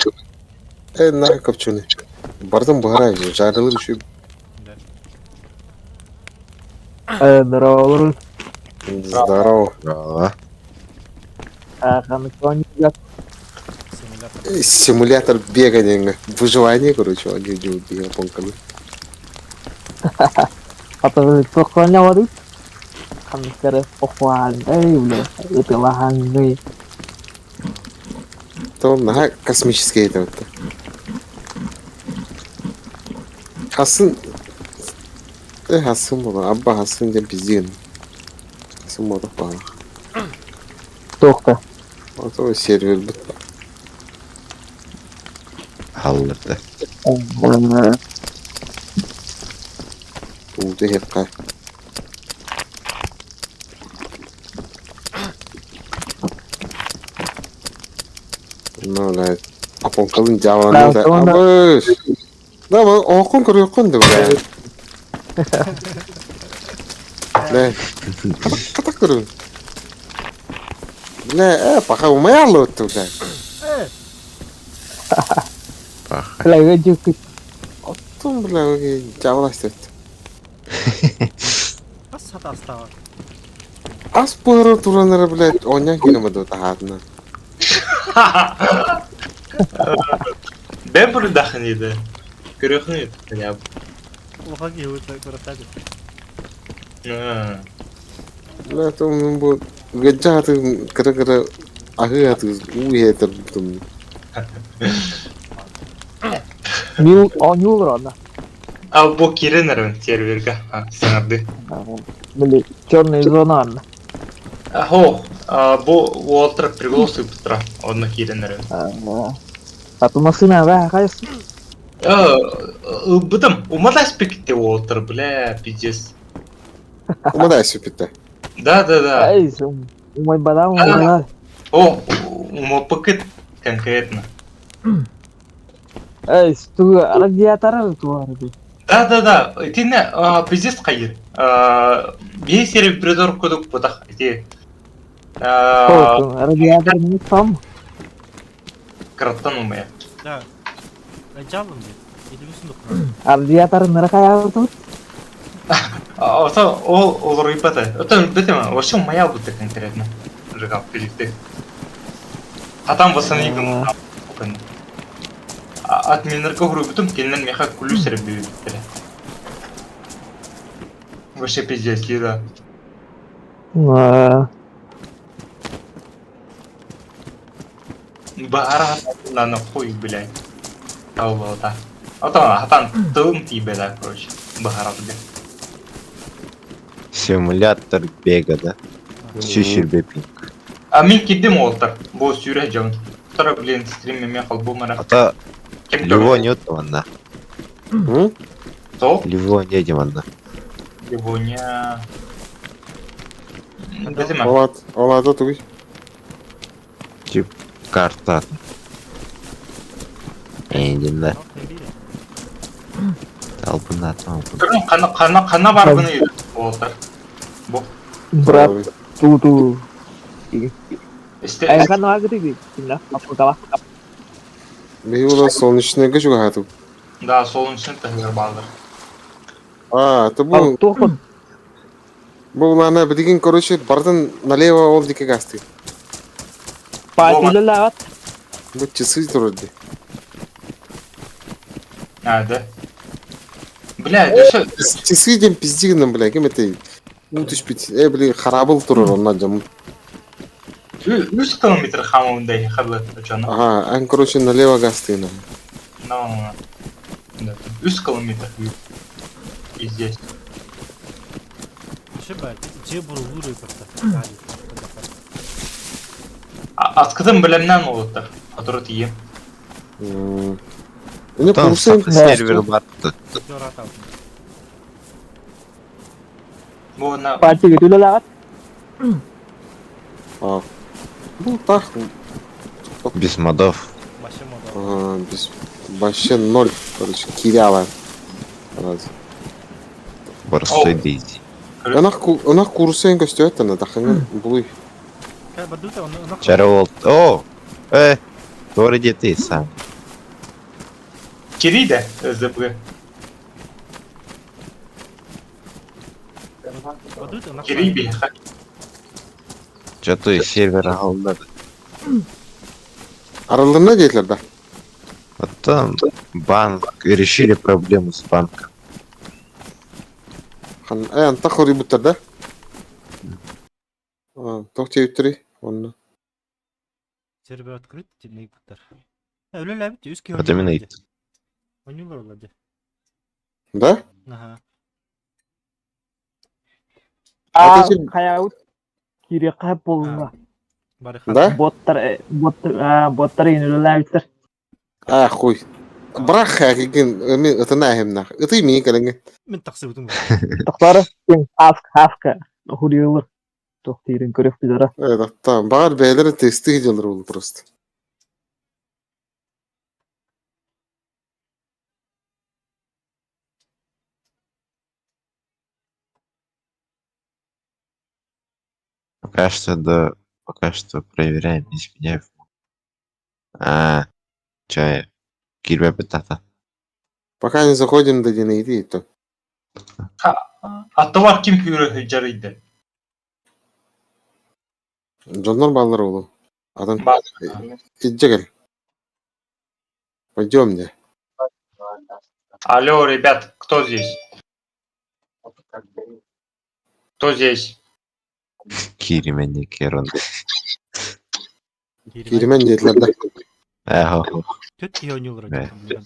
Э, на копченый. Бардым баарай, жарылыр еще. Здорово. Здорово. Здорово. Симулятор. Симулятор бега деньги. Выживание, короче, они делают японками. Туоххаанньабарый? Ханныктары охуааннай, бля, ытылаһаҥный. То наһаа космический этэ вот. Хасын хасын буолар, абба хасын диэн пиздиэн. Хасын буолар баҕалаах. Туохта? Ото сервербит. Халларда. Уута иһиэххэ. Ну, блядь. Апонкалын дьаабаны да абыш. Да, оһоххун көрүөххүн да, блядь. Бля. Хатак көрүн. Бля, пока умаялы өттү, бля. Паха. Бля, дьүккүт. Оттон, бля, дьаабыластыт. Хас сатаастааҕар? Ас буһара туран эрэ, блядь, оонньоон киирэн барды таһаатына. Бэм бурдахын еді. Көрөхүн еді. Я. Улахан киһи көрөттаа Бля, то мин бу ыгыдьа аты кыра-кыра аһыы аты уу иһэтэр бутум. Ньул, оонньуу олорон. А бу кирен эрэн серверга саҥарды. Били, черная зона анна. Хо, бу Уолтер приголос ыппыттара онно киирэн эрэн. А то машина, да, хайс. Ылбытым, умадай спикте Уолтер, бля, пиздец. Умадай сүпүттэ. Да, да, да. Ай, умай бадам, умай. О, умапыкыт конкретно. Эй, ту радиатор туар. Да, да, да. Итиннэ пиздец хайыр. Биир сири придор кудук бутах ити. Радиатор не там. Кыраттан умая. Да. Жалым диye. Yedi сундук. Радиатор ныракая тут. Ото ол олоруйбата. Ото битема, вообще умая бутта конкретно. Жигал пиликте. А там восстановил. Админнерге хуруйбутум, кинилэр миэхэ күлүүс эрэ биэрбиттэрэ. Вообще пиздец, да. Баара на хуй, блядь. Талбалта. Ото хатан тылым тиийбэтэ, короче, баһарарга. Симулятор бега, да? Сүүсүрбэ пинг. А мин кирдим уолтар. Бу сүүрэ дьон. Тора, блин, стрим эмиэ холбуумара. А то Ким Лево нет манна. М? Сол? Лево не манна. Ливония. Бэтимэ. Олат, олата тугуй. Тип карта. Эндинна. Албына албына. Көрүн хана хана хана барбыны уолтар. Бу. Брат, ту ту. Исте Айхан агры кинна, апкала. Биһи була солнечныйга чугаһаатым. Да, солнечный таһыгар бааллар. А, это бу Туох бу улаана билигин короче бардын налево ол диэки гастыы. Паатилалаат. Бу часы турар дии. А, да. Бля, дөсө Часы диэн пизди гынан бля ким этэй уу түспүт э били хараабыл турар онно дьоммут. Үс километр хамамында хабы очоно. Ага, ан короче налево гастыына. Но да, үс километр. Пиздец. Шиба, дьиэ бурулуур ыйбатта. Аскытын билэмнэн уолаттар. Которы тиийем. Уну Там курсын сервер барты. Бу на Паатига түлалаат. А. Бу так. Без модов. Ага, без вообще ноль, короче, киряла. Раз. Простой дейзи. Ынах курсын көстөт ана тахыңын булуй. Чарол. О! Тора где ты сам? Кириде СДБ. Кириби. Че ты сервер алынады? Араларына дейлер да. Потом банк. Решили проблему с банком. Э, антах хоруйбуттар да? Туох диэбиттэрий онно? Сервер открыт, тимнейбуттар. Үлэлээбит үс киһи Вот именно ойнуулар дии. Ойнуулар олар дии. Да? Аха. А А ты хайаут киириэххэ буолла. Бары Да? Боттар боттар боттар үлэлээбиттэр. А, хуй. Бырах хэгин эми ытына эһимнах. Ытый мии кэлэҥҥин. Мин тахсыбытым. Тохторо авка авка хуриылыр. Туох диирин көрүөх билэрэ. Э, там баҕар бэйэлэрэ тестии дьаллар буолу просто. Пока что, да, пока что проверяем, изменяем. А, чай. Кирбе тата. Пока не заходим до Динейди, то. Аттыбар ким күүрө сылдьарый Дьоннор бааллар уолу. Атын Баар. илдьэ кэл. Пойдем мне. Алло, ребят, кто здесь? Кто здесь? Киримен керон. Киримен диэтилэр да. Эхо. Төрт киһи ойнуулар Э. дии.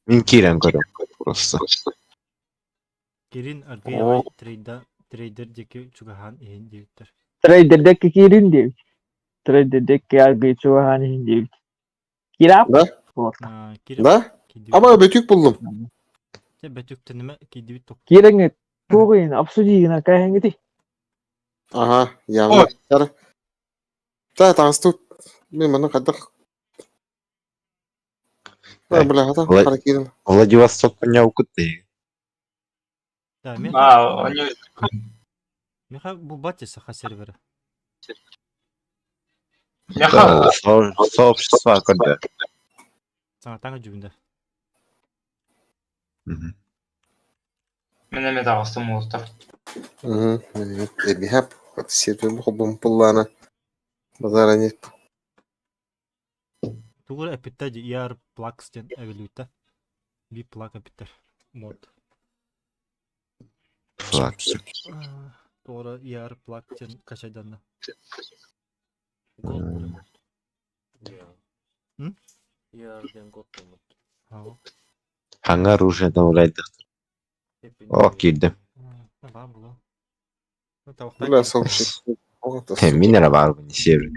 Мин кирен көрөм просто. Кирин аргыйабай трейда трейдер диэки чугаһаан иһин диэбиттэр. Трейдердекки киирин диэбит. Трейдердекки аргый чугаһаан иһин диэбит. Кираап? Да? Вот. Кирин Да? киирдибит. Ама бөтүк буллум. Дьэ бөтүктэнимэ киирдибит тук. Киирэҥҥит туоҕуйун обсудиигына кээһэҥҥитий? Ага, явно. Та таҥастык мен маны хайдах Э, бля хата хара киирэн. Владивосток няукут ты. Да, меха, А, они... меха булбат саха сервера. Мяха, Сообщество когда. Саҥатаҥа дьүгүндэ. Мгм. мен эме таҕыстым уолаттар. Угу. Эбиһап сервер хобум пуллана. Базара нет. Тугу эпиттэ дии ER Plax диэн эбилүүтэ. Би плак эпиттэр. Мод. Флаг. Туора ER Plak диэн качайданна. М? Ау. Хаңа оружие добавляйдық. О, кирдим. Баар буолуо. Табахтаах Бля сообщество. Мин эрэ баарбын сервер.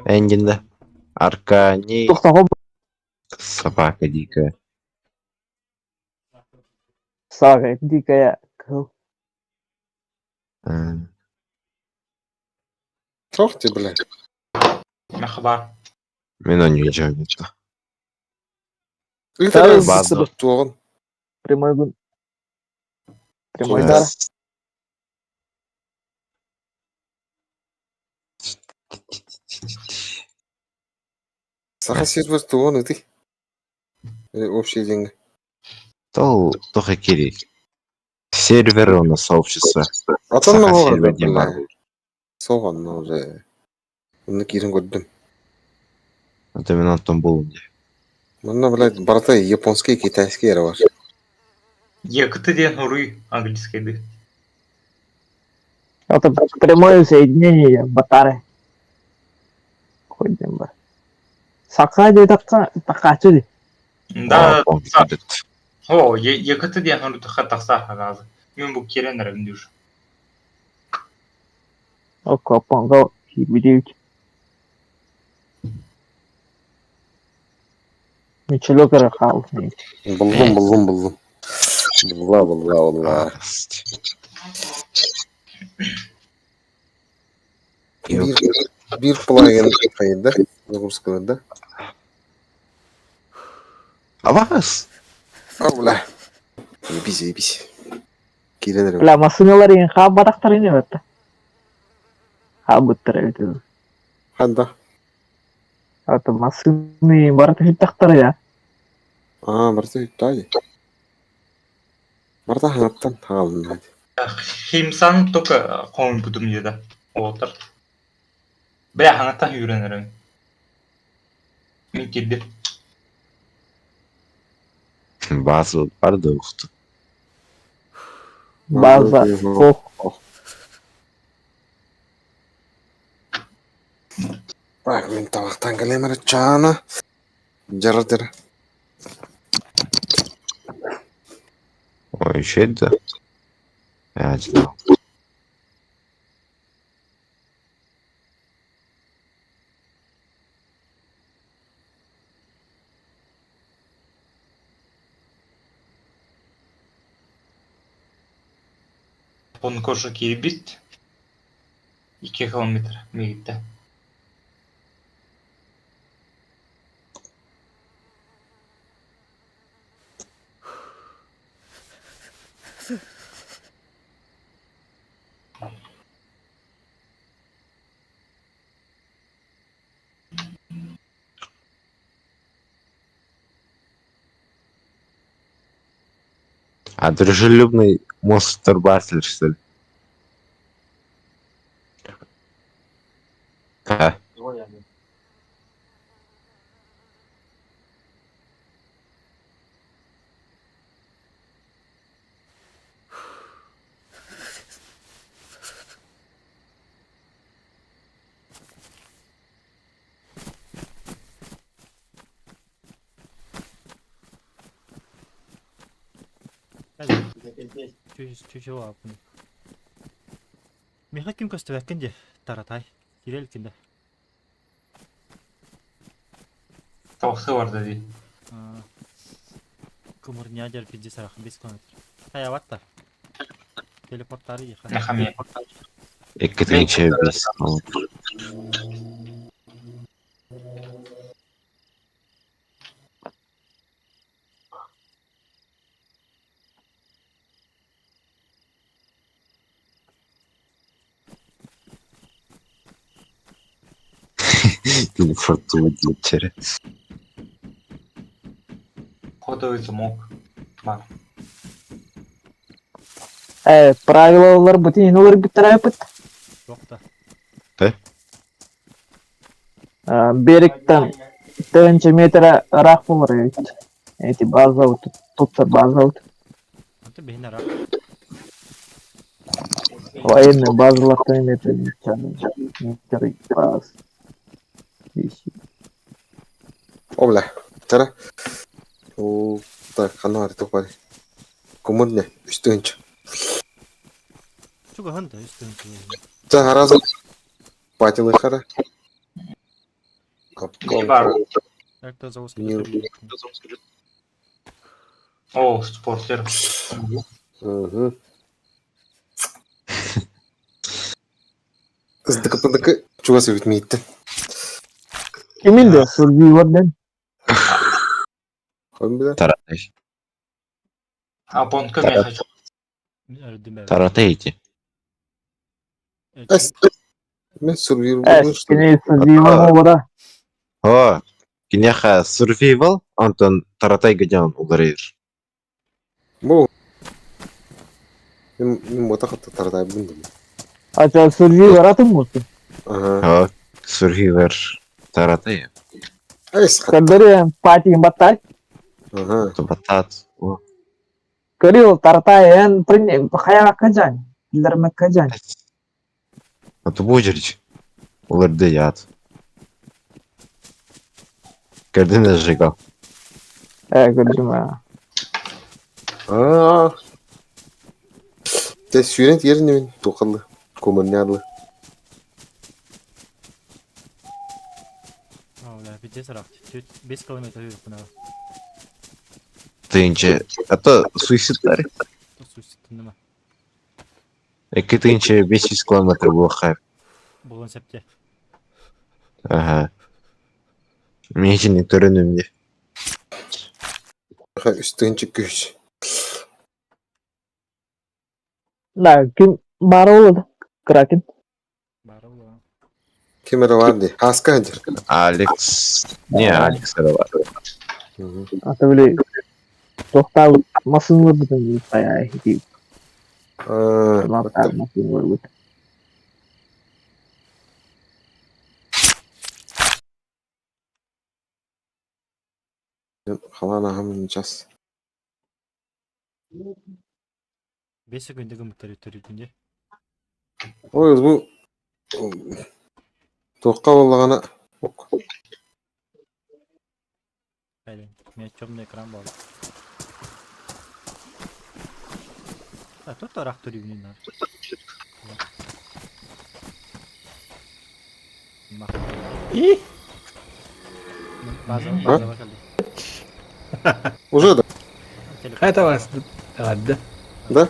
Энгинде. Аркани. Тохтоҕо Собака дикая. саага дикая кыл. М, Трох ты, бля. Мяха баар. Мен оны жойнутта. Ыытар База. туоҕун. Прямой гун. Прямой Э, дар. Саха сервер туоҕун ытый. Общие деньги. Тол тоха кири. Сервер у нас сообщество. Атын Саха оҕо сервер диэн баар. Соҕон уже. Онно киирэн көрдүм. Это мен онтон булум дии. Манна, блядь, барыта японский, китайский эрэ бар. Екіті диэн уруй английскайды. Это прямое соединение батары. Ходим бар. Сака диэтэххэ такааччы дии. Да, О, помню. о, екіті диэн уруй тахса тахса харазы. Мен бу кирен эрэ дүш. Окко киирбит Мичелок эрэ хаалбыт. Буллум, буллум, буллум. Булла, булла, булла. Биир, биир плагин хайда, загрузкаларда. Абаас! А, бля. Ебись, ебись. Киирэн эрэ. Бля, массыыналар иһин хаалбатахтар ини бэтэ. Хаалбыттар эбит үһү. Ханда. Ата массыыны барыта сүттэхтэрэ я. А, барыта үттаа дии. Барыта хаҥаттан хаалынна дии. Химсан только хомуйбутум дии да. Уолаттар. Бля, хаҥаттан үүрэн эрэбин. Мин киирдим. База бар да ухту. База ох. Так, мин табахтан кэлиэм эрэ чаана. Дьара-дьара. Ой, еще да. Я не знал. Понкошу киирбит 2 километр миигиттэн. А дружелюбный мастурбатор, что ли? А, Чучула аппын. Миэхэ ким көстүбэккин дии, Таратай. Киирэ иликкин да. Тохсы барда дии. Кумурня дьэр пизди сарах бис километр. Хайабат да. Телепорттары иха. Нахамия. Икки бес. Телепорту диэччэрэ. Кодовый замок. Бар. Э, правилалар бутин уларбыттарапыт. Жоқ да. Берегтен тыһыынча метр ыраах буолар эбит. Эти база тупсар база Онто биһин араах. Военный базалартан метр метр баз. О, бля. Тара. О, так, ханна бар, тух бар. Кумурня, үстүнч. Чугаһын да үстүн Та харазы патилы хара. Бар. Электрозвук. О, спортер. Угу. Сдыкы-пыдыкы чугас үтмейді. Кимин де сургуйвардан. Кім білер? Таратай. А понка мен хочу. Таратай ити. Әс. Мен сурвир Э, болдым, что кини сургуйвар буолара. О, киниэхэ survival, онтон Таратай гыдьан уларыйыр. Бу. Мен мен бота қатты таратай бұндым. Ача сургуйвар атын буолтун. Ага. О, survivor Таратай. Әс қатты. Көрдөрү патиин баттай. Ага. Батат. О, Көрү тартай эн хайа кажан. Билерме кажан. а то будешь. Уларды яд. Көрдүн сжигал. Э, көрдүм а. Аа. Те сүйрент еріне мен тоқылы. Көмірне О, пиздец араах. 5 километр жүрүп Тыынча. А то суицидтар. Суицидтынныма. Эки тыынча 500 километр буолхай. Булун септе. Ага. Мен көрөнүм де. Үстүнчі күш. Да, ким баар буолла Кракен. Бары була. Кемері бар де. Хаска ханжыр. Алекс. Не, Алекс эрэ бар. Ата били тохтаабыт массыыналар бутун хайа ити Аа. массыыналар бут. Халан ахам час. 5 секунда гыммыттар үтөрүгүн дии. Ой, бу туохха буоллаҕына Блин, у меня темный экран был. А тут арах түрүгүн надо. И? База, М. база кэлли. Уже да? Это вас. Да. Да?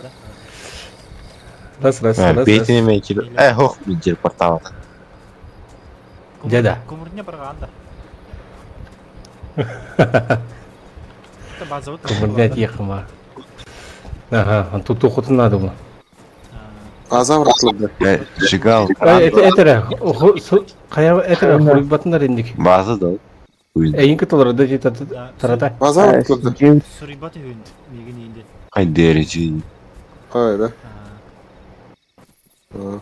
Раз, раз, раз, раз. Бейтин эме кил. Э, хох билдир портал. Дяда. Кумурня барганда. Это база вот. Кумурня ехама. Ага, тут уход надо было. Азам ратлады. Э, Жигал. Это это хайа это хуйбатындар индик. База да. Уйн. Эйин кытылар да жета тарата. Азам ратлады. Сурибат үйін мегін енді. Кай дережи. Ай, да. А.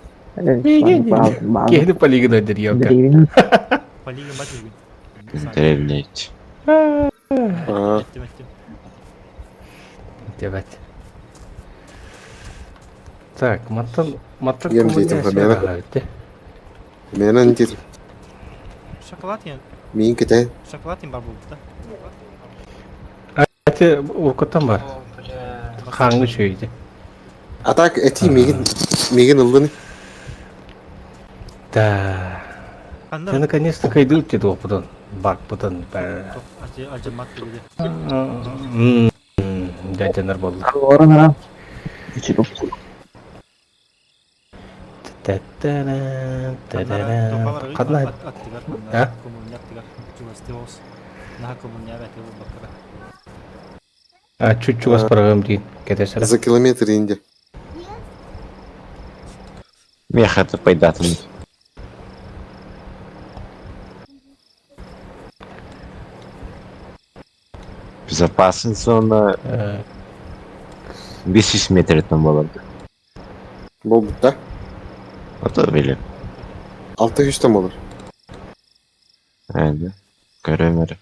Кehdi полигон дер ёка. Полигон бат үйін. Деревнеч. А. Эттим эттим. Дебет. Так, маттан маттан Ем дейтін фамилия. Менен дит. Шоколад ен. Мин кете. Шоколад ен бар болды да. Ате уркоттан бар. О, бля. Хаңы шөйді. А так эти мигин мигин ылдын. Да. Қанда? Я наконец-то кайдыл деді опыдан. Бак бұдан. Ажамат dedi. Дядянар болды. Орын ара. Үчү Қадна Аттыгар. А? Коммуня аттыгар. Чугасты болс. Наха коммуня бәті бол бакыра. А, чуть чугас барагам дейін. Кетесірі. За километр инде. Мех это пайдатын. Безопасный зона 500 метр там было. Болду да. Вот били. 600 там olur. Aynen. Göremiyorum.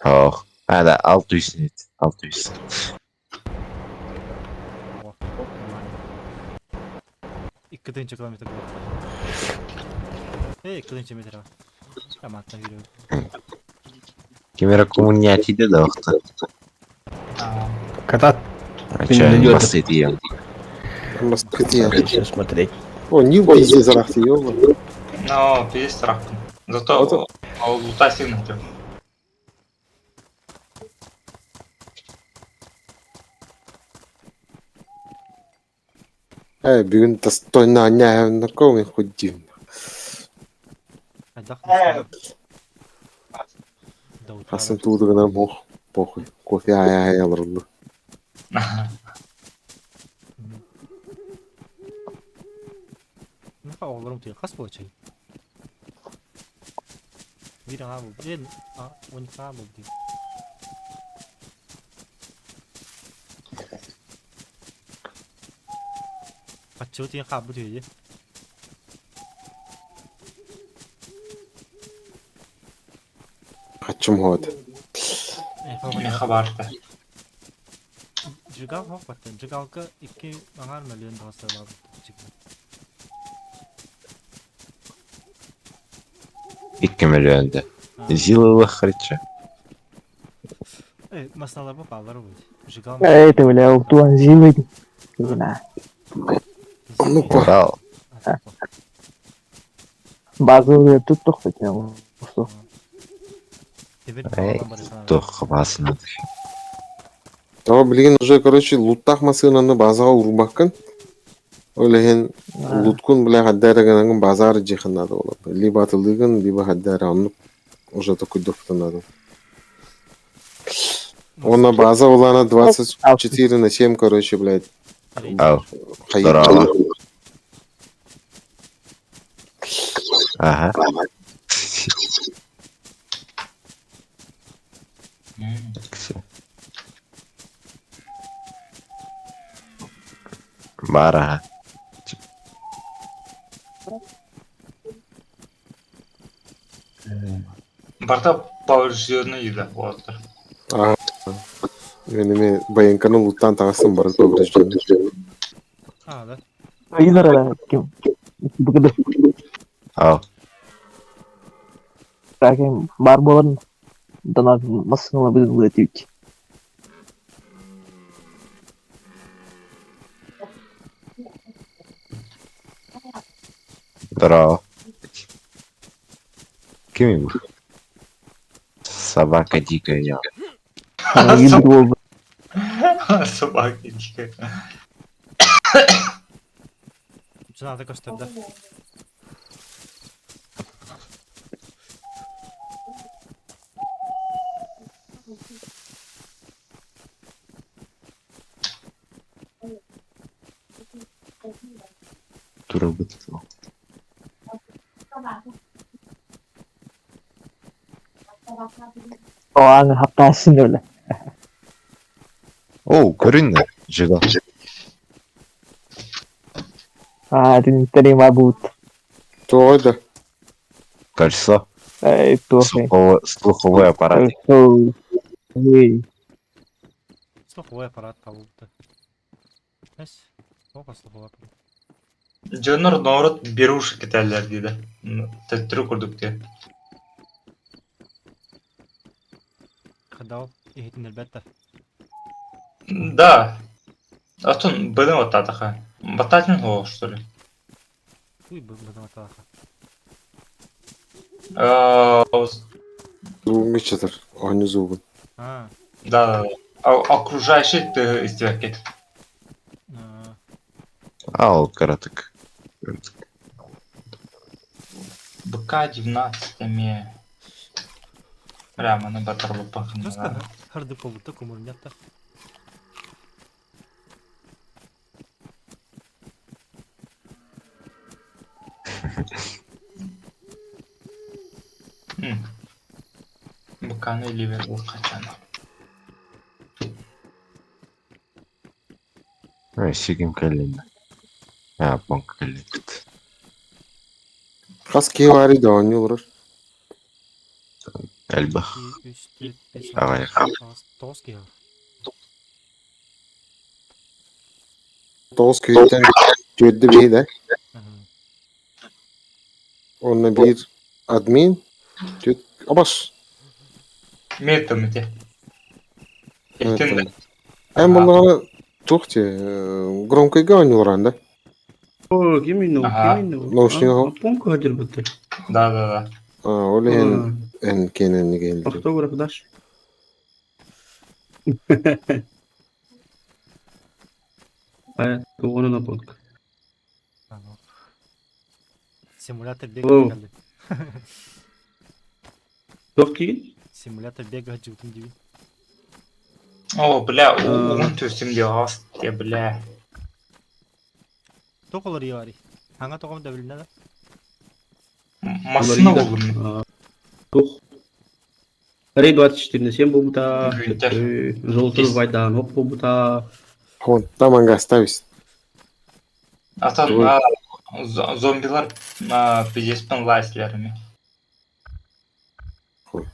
Oh. Ha da 600 net. 600. 2 километр болды. Эй, 2 метр. Аматта жүрөм. Кемера коммуняти да охта. Кота А идёт. басты Москве. смотреть. О, Нил пиздец зарахты, ёба. Но, пиздец страхпын. Зато Вот ол лута сильно хотел. Эй, бүгін достойно на ком ходим. Айдақ. Хасын тудығына бох, похуй. Кофе ай ай алырды. Наха оғларым түйе қас болачай. Bir ağa buldu. En, a, 12 ağa buldu. Баччы тиен қабы түйе. Хачым хот. Мен хабарда. Жигал хоқ баттан. Жигалка 2 аңар миллион доллар бар. 2 миллионда. Зилова хрича. Э, масалар ба балар бу. Жигал. Это, бля, уктуан зилы. На. Ну, па. Урал. Базовый тут тохтать. Эй, Тох басына. Тава билген уже, короче, луттах масынаны базаға урбаккын. Олеген луткун бля хаддараган базар жиханады олар. Либо атылыгын, либо хаддара. Оны уже такой надо. Он на база улана 24 на 7, короче, блядь. Ау. Хайыр. Здорово. Ага. Бар, ага. Барта поврежденный еда. Вот. Ага. Мен эми баянканы луттаан таҥастан баран повреждение. А, да. Ыйынар ким? Бу Ал. Ким бар буолан донат массыына быдылыатык. Здорово. Ким бу? Собака дикая. Буолбут. Собака дикая. Цената көстөр да. Турабыт. Оан хаптаасын öyle. О, көрүннэ. Жига. Аа, тинтери мабут. Тоҕо да? Кольцо. Эй, туох. Слуховой аппарат. Эй. Слуховой аппарат табылды. Эс. Оға слуховой аппарат. Дьоннор ноорот беруши кэтэллэр диде. Төттөрү курдук диye. Хадал иһитиннэрбэт да. Да. Оттон быны баттаатаха. Баттаатын хуох, что ли? Уй, быны баттаатаха. Зугуҥҥа чатар. Оонньуу зугун. А, Да, да, да. Окружающий ты истибэккит. Ал каратык. БК-19 эмиэ. Прямо на батарлыппахына. Харды побута кумурнята. БК-ны ливер качан. Ой, сигим кэллин. А, понк кэллин. Хас киһи баарый да оонньуу олорор. Элбэх. 2, 3, 4, 5, Аҕай. 6, 9 киһи. Тоҕус киһиттэн түөрдэ биһи да. Онно биир админ, түөрт абас. Метом ити. Итин Эн буллаҕына туох дии громкойга оонньууларан да? О, ким Ага. ким Наушник оһо. Понку хадыр бутты. Да, да, да. А, ол иһин эн киэнэнни кэллим. Автограф дашь? А, он на понк. Симулятор бега О. кэлли. Туох киин? Симулятор бега жутун диби. О, бля, угун төсүм диye ас те, бля. Тоқолар иари. Хаңа тоқом да билинэ да. Массына болдум. Тух. Рей 24 на 7 буолбута. Гүнтер. Золотой Вайдан оп буолбута. Вон, там анга оставись. Atan Ой. зомбилар пиздеспен лайслерами. Ой.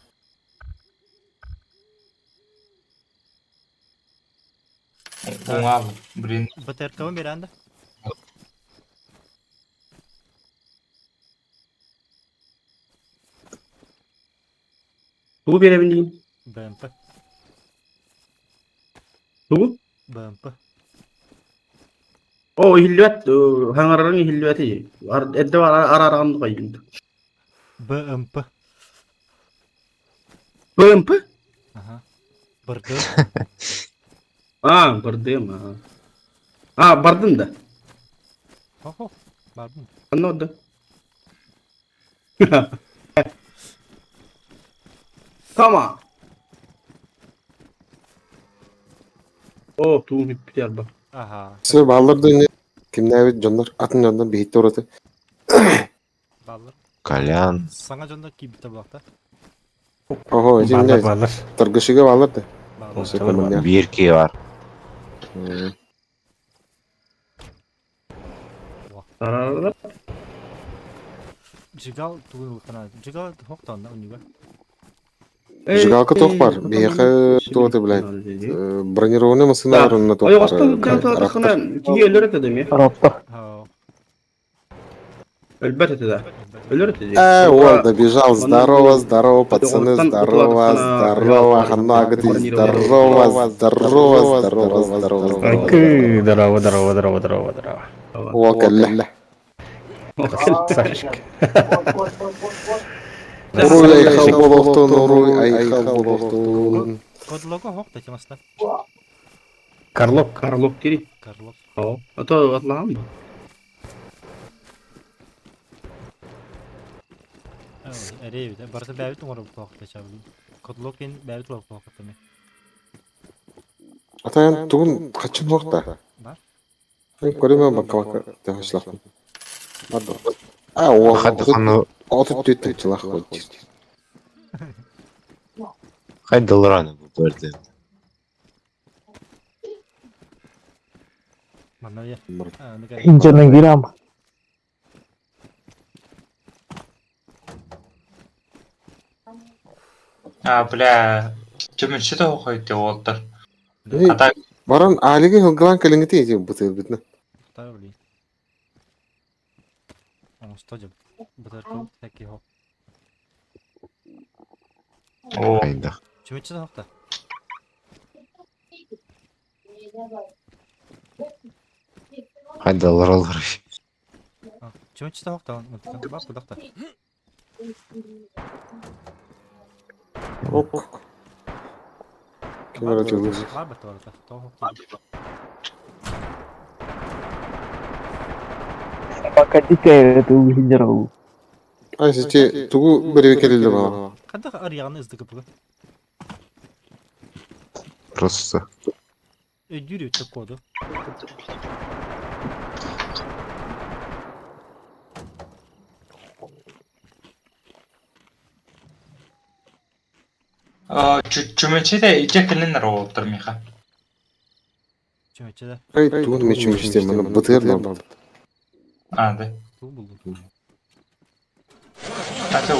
Уңа, блин. БТРК берәнде. Тугу беребин дейм. БМП. Тугу? БМП. О, иһиллибэт, хаҥарарыҥ иһиллибэти. Эрдэ араараган кайын. БМП. БМП? Ага. Бырды. А, бардым. А, А, бардым да. Хо-хо. Бардым. Анна да. Come on. О, тугум хиппитер ба. Ага. Все баалар да не кимнээбит дьоннор атын дьоннор биһитте ураты. Баллар. Колян. Саңа жонда кийбите булакта. Ого, Баллар, этинне баллар. торгашыга баалар да. Баллар. Осы коммуня. Биир киһи бар. Тарарара. Жигал тугун улкана. Жигал хоктон да унюга. Жигалка туох бар? Биһиэхэ туох это, блядь, бронированный массыына орунна туох бар? Ойоҕостон Раптор. киһи өлөр этэ да эмиэ. Раптор. Өлбөт этэ да. Өлөр этэ дии. Э, уол добежал. Здорово, здорово, пацаны, здорово, здорово, ханнагыты, здорово, здорово, здорово, здорово, здорово. Кы, здорово, здорово, здорово, здорово, здорово. Уол кэллэ. Сашка. Уруй айхал болохтун, уруй айхал болохтун. Кодлого хок да темасына. Карлок. Карлок дири. Карлок. Ото атлаһам бу. Эрей барыта бэбит оҥоро буолуохта чабыл. Кодлок диэн бэбит буолуохта ми. Атайан тугун хачын хуохта. Бар. Мен көрөмө бакка бакка тэхашлахпын. Бар да. А, уол Ханна 34 тыһыынчалаах буолчу. хайдалраны бу бэрден. Манна я. Инженер грамм. А, бля, чөмүччү тоһохойте уолтар. Эй, А так, Баран алиги хылгылан кэлиҥҥити ити бытыырбытына. Тар блин. Оҥосто дьэ. Бытар таки хоп. о, Хайдах. Чөмүччү хокта. Хайдалралар. Чөмүччү хокта. Бап будакта. Ок. Кемера тылы. Бар бат барыта. То хокта. Пока дикая это генерал. Ай, сити тугу бэрибикелиле бала. Кандах арыяганы ыздыгы буга. Просто. Өйдүүр өттө коду. Чөмүччү да иче кэлин уолтар миха. Чөмүччү да. Ай, тугун мечүмүчтен маны бытыыр да. А, да. Бу булду. Ата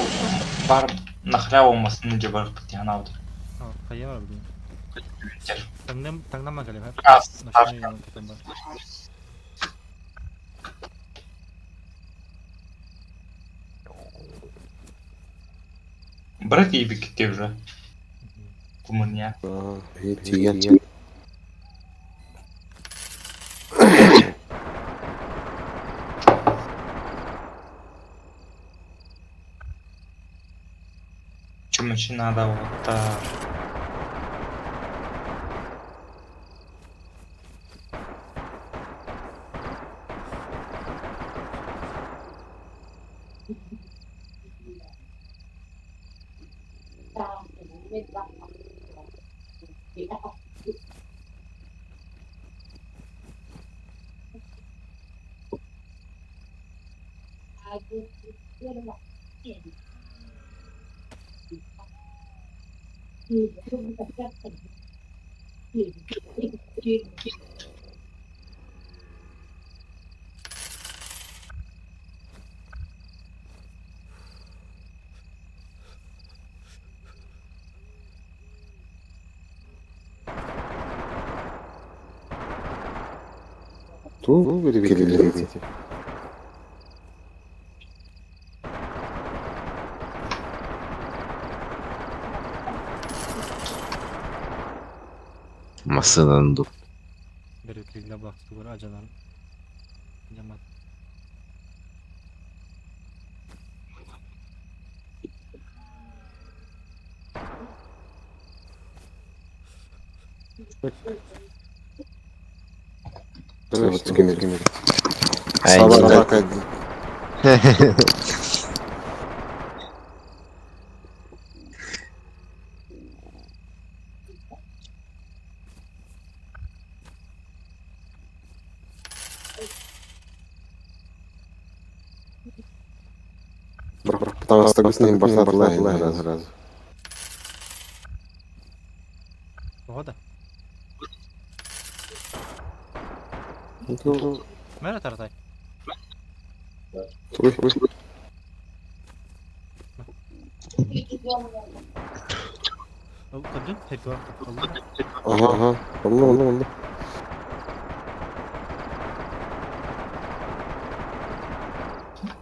бар нахря болмасын же бар тянаут. Хайа бар блин. Таңнам таңнама кэлем. А, Ночной кетем бар. Брат ебик те уже. Кумыня. Тиген. Чөмүччү надо уолтар. Тугу бэрибикелиле ити. Массыынан ду. Бэрибикелиле булакты тугар ажанар. Жамат. Кемер. Ай, Сабака. Потому что с ним раз раз. Ого да. Мэра тартай. Туй. Көрдүн? Херкуар. Ага, ага. Онно, онно, онно.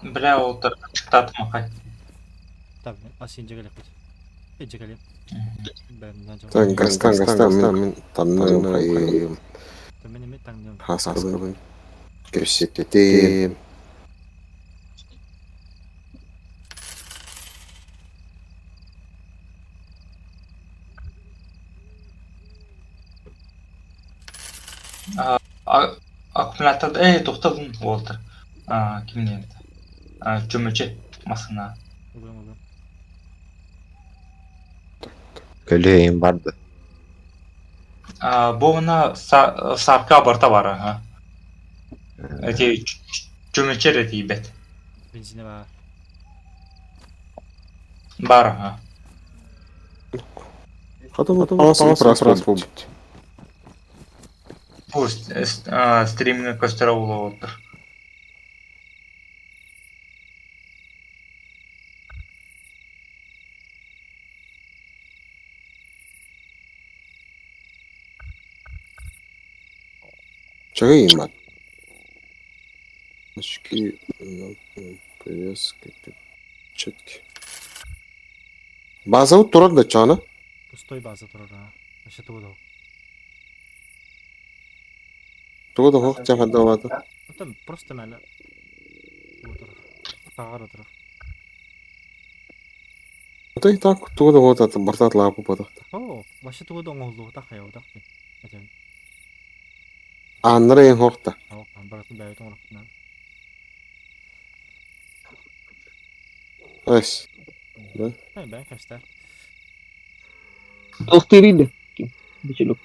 Бля, ол чыктаатым ахай. Так, ас инже келеппит. Инже келем. Так, гастан, гастан, мен танным хайым. Мен эме таҥным. Хаскабын. Кепсететем. Аккумулятор тоқтадым Уолтер. Кимнен чөмөчө масына. Ылыам, ылыам. Көлөйүн барды. Бу сарка барта бар, ага. Эти чөмөчөр этийбет. Бензине бар. Бар, ага. Потом раз будет. Бу стриминг көстөрө болуп. Чего им? Очки, повязки, перчатки. База турар да чана. Пустой база турар. Вообще тугу да. Тугу да хох тяха давата. Там просто мәлі. Турар. Тағар турар. Это и так тугу да вот это бартат лапу потах. О, вообще тугу да оңолду так я так. Это. Аннара ен хохта. О, баратын бәйт оңрак. Эс. Да? Бәй, кәстә. Тохтириде. Бичелук.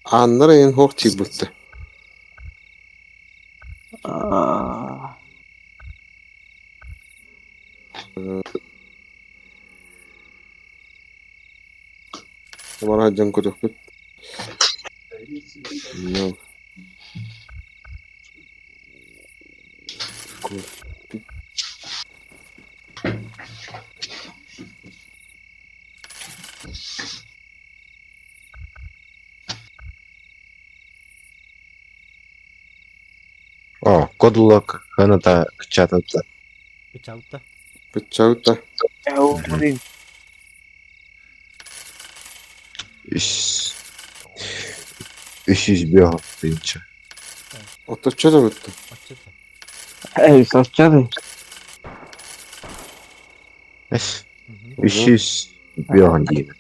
Аннара ен хох чибутты. Бара жан көрөкпүт. No. О, кодлок ханата кчатата. Печалта. Печалта. Үс. Үс бега тынча. Ото чөдө бүттү. Отчет. Эй, сочады. Эс. Үс бега деймін.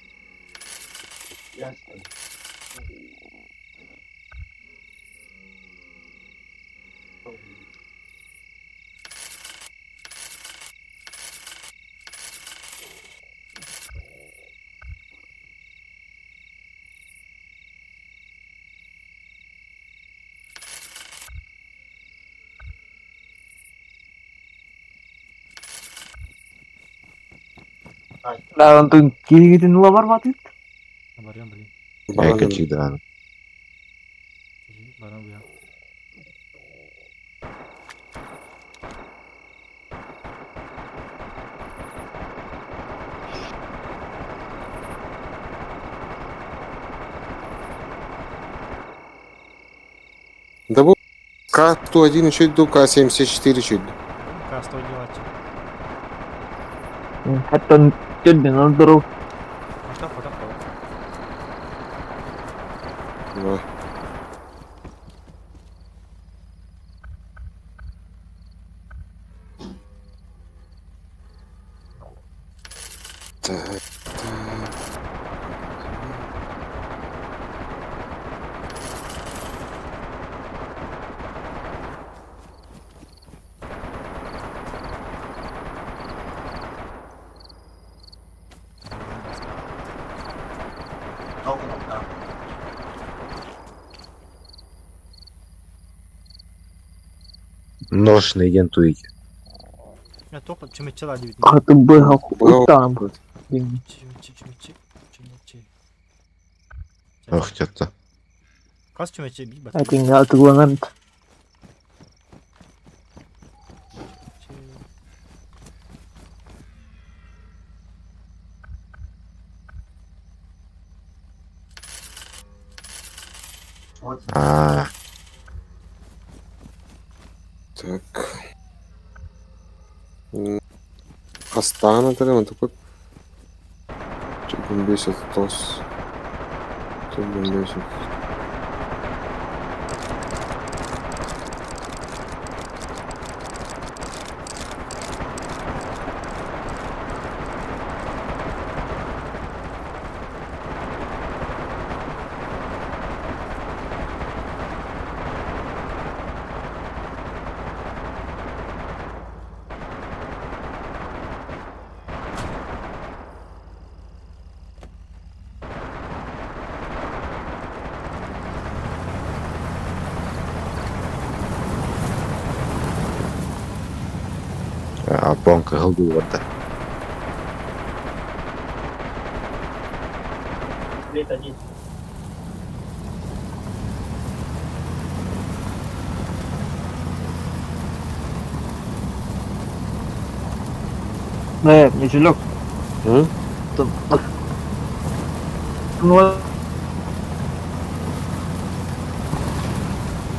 Да, онтон киигитин ула бар батыт. Барьян, блин. Эка чигдаан. Баран буя. Да бу К-101 чуть ду, К-74 чуть. К-100 делать. Хаттан төдден алдыру. Фото, фото, фото. Да. Так, так. Нож найден туйки. Я только чумечела дебит. Хаты быха там. Чумечи, чумечи, чумечи. Ох, тетта. Кас чумечи би бат. Атин атыланан. Аа. Так. Хастаан этэрэ онтукут Чөкүн 5 30. Чөкүн 5. Аппон кыһыл дуу барда. Э, Мичелек. М? Ну,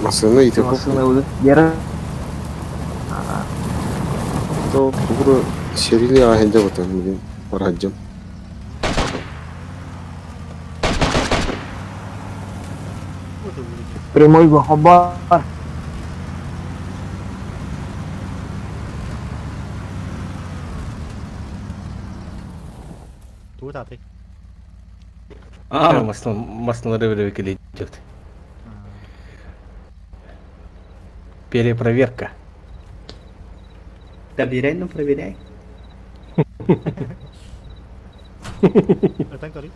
Массыына ити машина будет. Гера. Тугура серили ахенде бутан мигин бараджым. Прямой бахабар. Тугу тааты. Аа, Маслары беребекелей идет. Перепроверка. Доверяй, но проверяй. Ытан көрүй.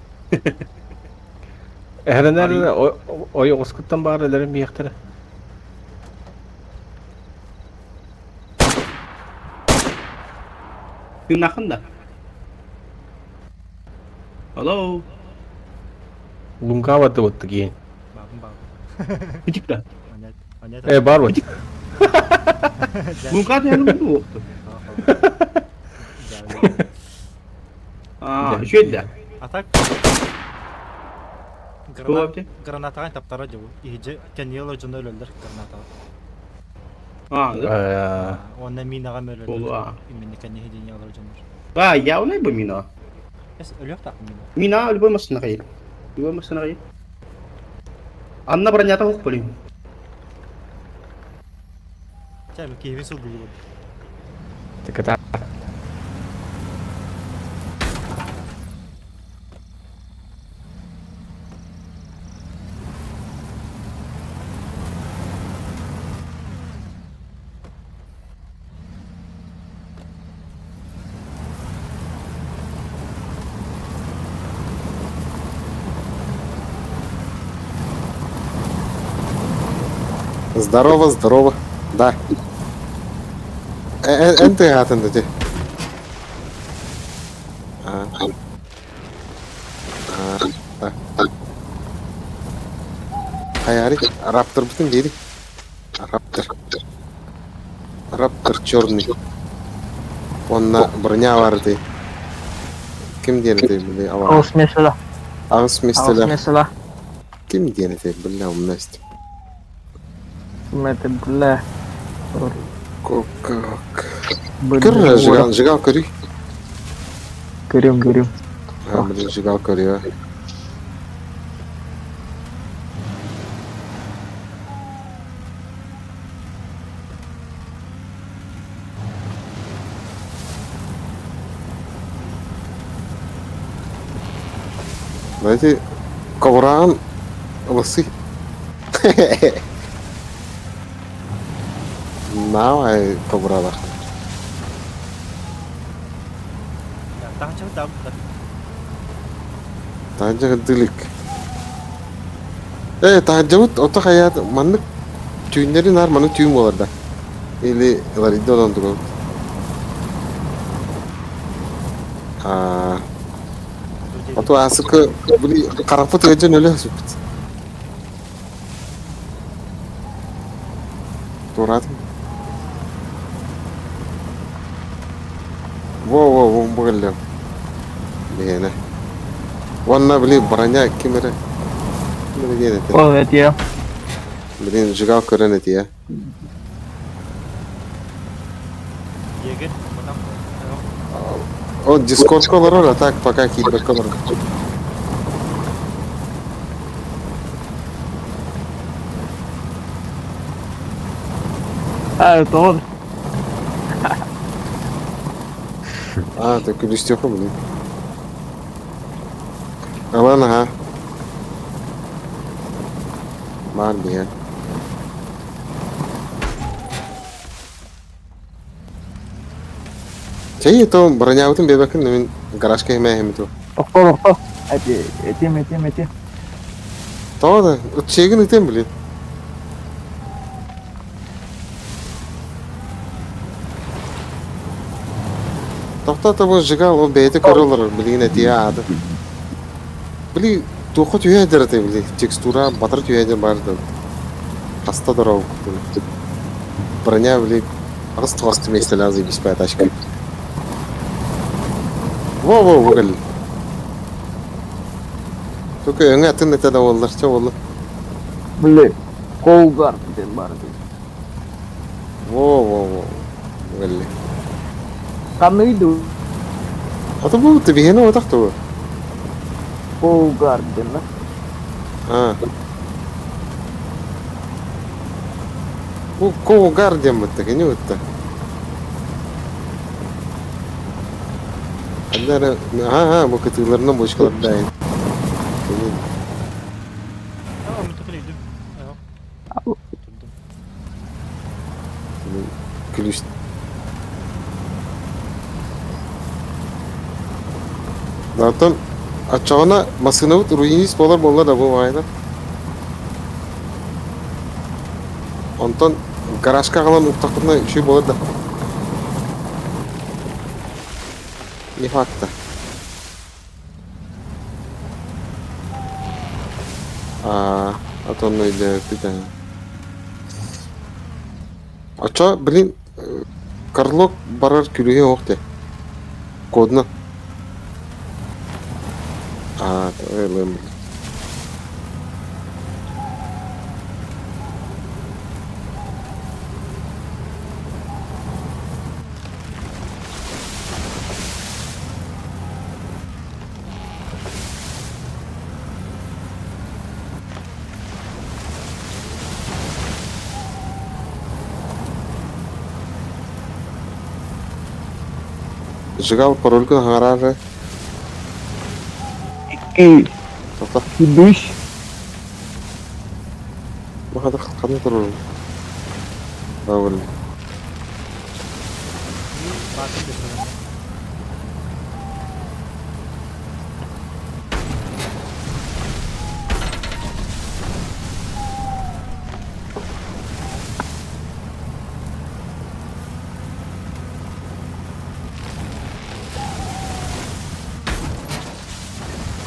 Эренер ой оскуттан баар элерин биэхтэрэ. Тыыннааххын да? Hello. Лунка барды бутты кийин. Баабын баабын. Бүтүк да. Анят. Анят. Э бар вот. Лунка диэн бу уохту. Аа, үчүгэй да. А так? Туох эбитий? Гранатаҕын таптара дьыбы. Иһдьэ кэнниэл дьоно өлөллөр гранатаҕа. Аа, да. Уонна минаҕа мөлөллөр. Буолуо. Именно кэнниһи диэн олор дьоннор. Аа, явно бу мина. Эс өлүөх таах мина. Мина любой машина кайыр. Любой машина кайыр. Анна бронята хук болин. Чэ, киһибин сыл булугун. Так это Здорово, здорово. Да. Эн ты атын дати. А. А, да. Хайари, раптор бүтүн бири. Раптор. Раптор черный. Онна броня бар дии. Ким диэн этэй били ава. Аҕыс миэстэлээх. Аҕыс Аҕыс миэстэлээх. миэстэлээх. Ким диэн этэй били умна истим. Это, бля. Как. Кыр жигал, жигал көрүй. Көрүм, көрүм. А, блин, жигал көрүй. Знаете, ковран лысы. Давай, ковралах. Таһыччы там. Таһырдьа дылык. Э, таһырдьабыт ото хайаат маннык түүннэри наар маннык түүн буолар да. Или ларидда онон тугу. Аа, ото асыкы били харахпыт ыалдьан өлө сыппыт. Туораатым. Во-во, бу кэллим. Биһиэнэ. Уонна били броня ким эрэ ким эрэ диэн этэ. Ол этиэ. Блин, жигал көрөн этиэ. Егер, потом. О, Дискордка олорор, а так пока киирбэккэ олорор. А, тоҕо А, так күлүстүөххэ блин. Ылан аһа. Баар биһэ. Чэй, то бронябытын биэрбэккин мин гаражка иһимээһиммит Тохтоо, тохтоо. Эти, этим, этим, этим. Тоҕо да, ытчыгын ытыам блин. Тохтоо тобу сжигал, ол бэйэтэ көрө олорор, билигин этиэ аады. Били, туохха түһэ сылдьар этэй, били, текстура батары түһэ сылдьар баар да. Хаста дорог, броня, били, аҕыс тоҕус миэстэлээх заебись тачка. Во-во, во, Только өҥө атын этэ да буоллар, чэ буолла. Били, Колгар диэн баар дии. Во-во-во, кэлли. Ханныгый дуу? Ата бу биһиэнэ отах тугу? Колгар диэн да? А. Бу Колгар диэн бытта, кини бытта. Ханна эрэ, аха, бу кытыыларынан бочкалардаайын. Кини Tamam, мутакын Күлүс. Оттон оччоҕуна массыынабыт руинист буолар буолла да бу баҕайылар. Онтон гаражка аҕалан уктахпытына үчүгэй буолар да. Не факта. Аа, отонно өйдөөбүппүт ээ. Оччо, блин, Карлок барар күлүһэ суох дии. Кодна. Аа, ылыам. Жигал паролькун хаҥараары Икки, тоқта үс. Бахадыр ханна турарым. Баабыл.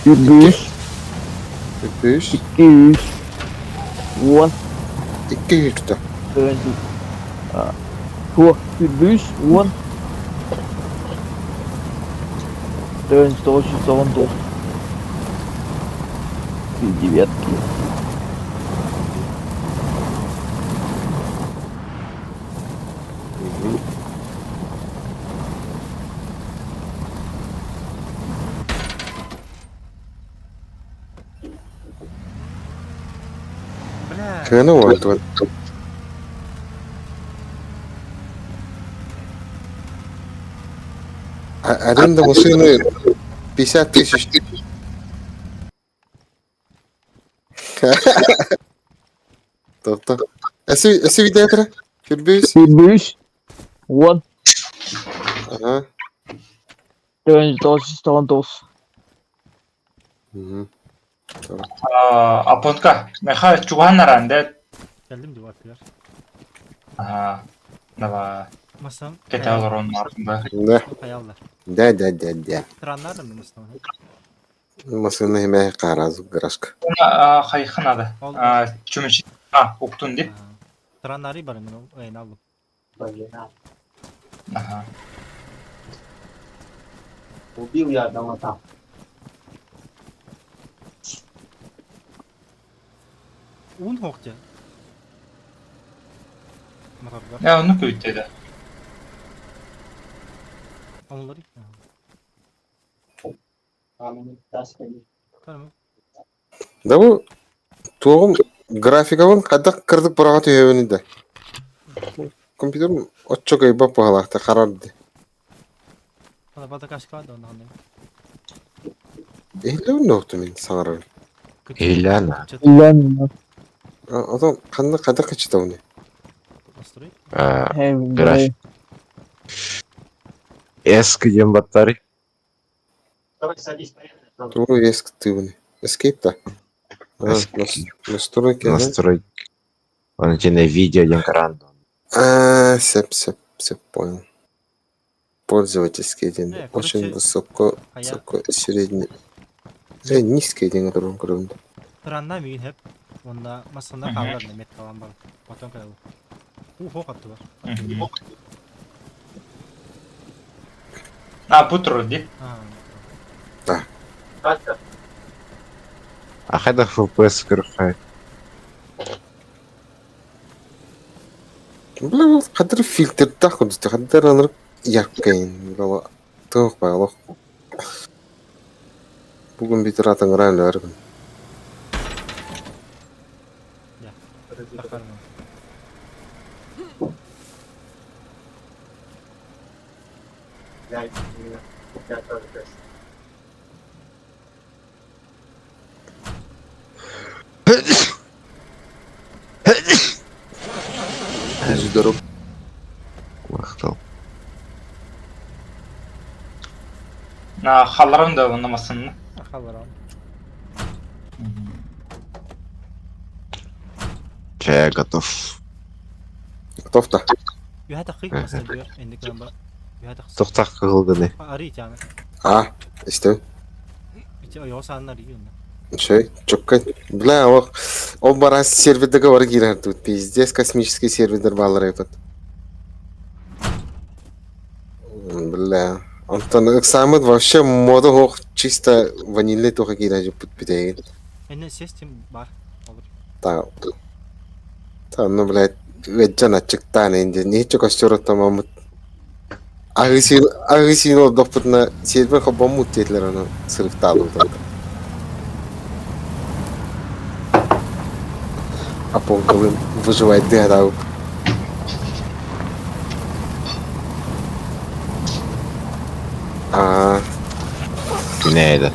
Үс. Үс. Икки үс. Уон. Икки үстэ. Туох үс уон. 999. Девятки. Бля. Хрена вот. Аренда машины 50 тысяч. Тобто. Эси видеотра? Фүрбүүс? Үс. Уон. Ага. 999. Мгм. Апонка, меха чугаһан да. Geldim diyor attılar. Ага. Давай. Masam. Кете олорон мартында. Да. Hayallar. Да, да, да, да. Транlar da mı masam? Машина химэ каразу гаражка. Хайхын ады. Oldu. Чүмүч. А, уктун дип. Траннары бар мен ойын aldım. Ага. Убил я одного там. Un hokça. Моторга. Я ону күүттэ да. Onları. Tamam. Да бу туоҕум графикабын хайдах кырдык быраҕа түһэбиний да. Компьютерым оччо кыайбат быһалаахта харар дии. Ана бата кашка да онно. Иһиллэбин да мин саҥарарым. Иһиллээн Lan Оттон ханна хайдах кычытабыный? Настрой. График. Эск диэн баттары. Тугу эск тыыбыный? Escape да? А, настройки, да? Настройки. Он итиннэ видео диэн караан. А, сөп, сөп, сөп, понял. Пользовательский день. Э, Очень короче, высоко, а я- высоко, средний. Низкий день, который он Транна мигин хеп. Онна масында калар немет калан бар. Потом калар. У хок атты бар. А, бу турар дии. А. А хайдах FPS көрөххө. Бля, қадір фильтрдах курдук, қадыр анырып яркайын. Бала туох байлах. Бүгін битер атыңыра өлөргүн. Бакармын. Здоров. Махтал. А, халларым да онна масынны. Халар ал. Чая готов. Готов да. Юха тақый масына диyor. Энди калан бар. Юха тақсы. Тоқтақ кылгыны. Ари тяны. А, исте. Ити ойо саннар ийүн. Шей, чокка. Бля, ох, ол бара сервердеге бар кирер тут. Пиздец, космический сервердер балар этот. Бля. Антон, экзамен вообще мода хох чисто ванильный тоха кирер жып битеген. Энди систем бар. Olur. Та. Та, ну, блядь, веджан ачыктан инде. Нече костер тамамыт. Агысин, агысин ол допытна сервер хобомут тетлер аны сырыкталып там. Апонкалын выживать дыгадау. А, Күнәйді.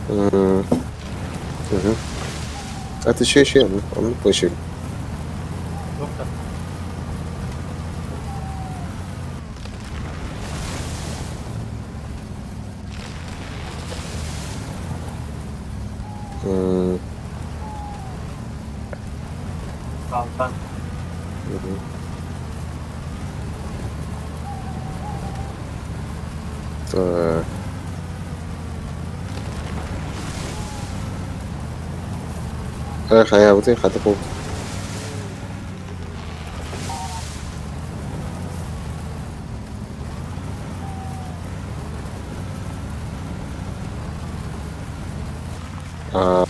Мгм. Это еще, он еще. Yok da. Мгм. Так. Эх, а я вот и хата пол. А,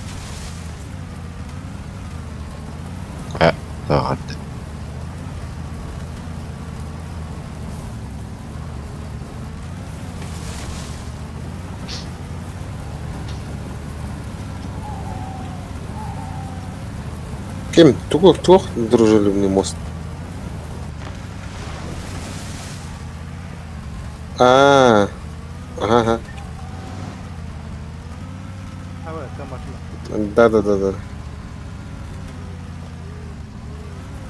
Тоғарды. Кем? Туох, туох дружелюбный мост. А, ага, ага. Да, да, да, да.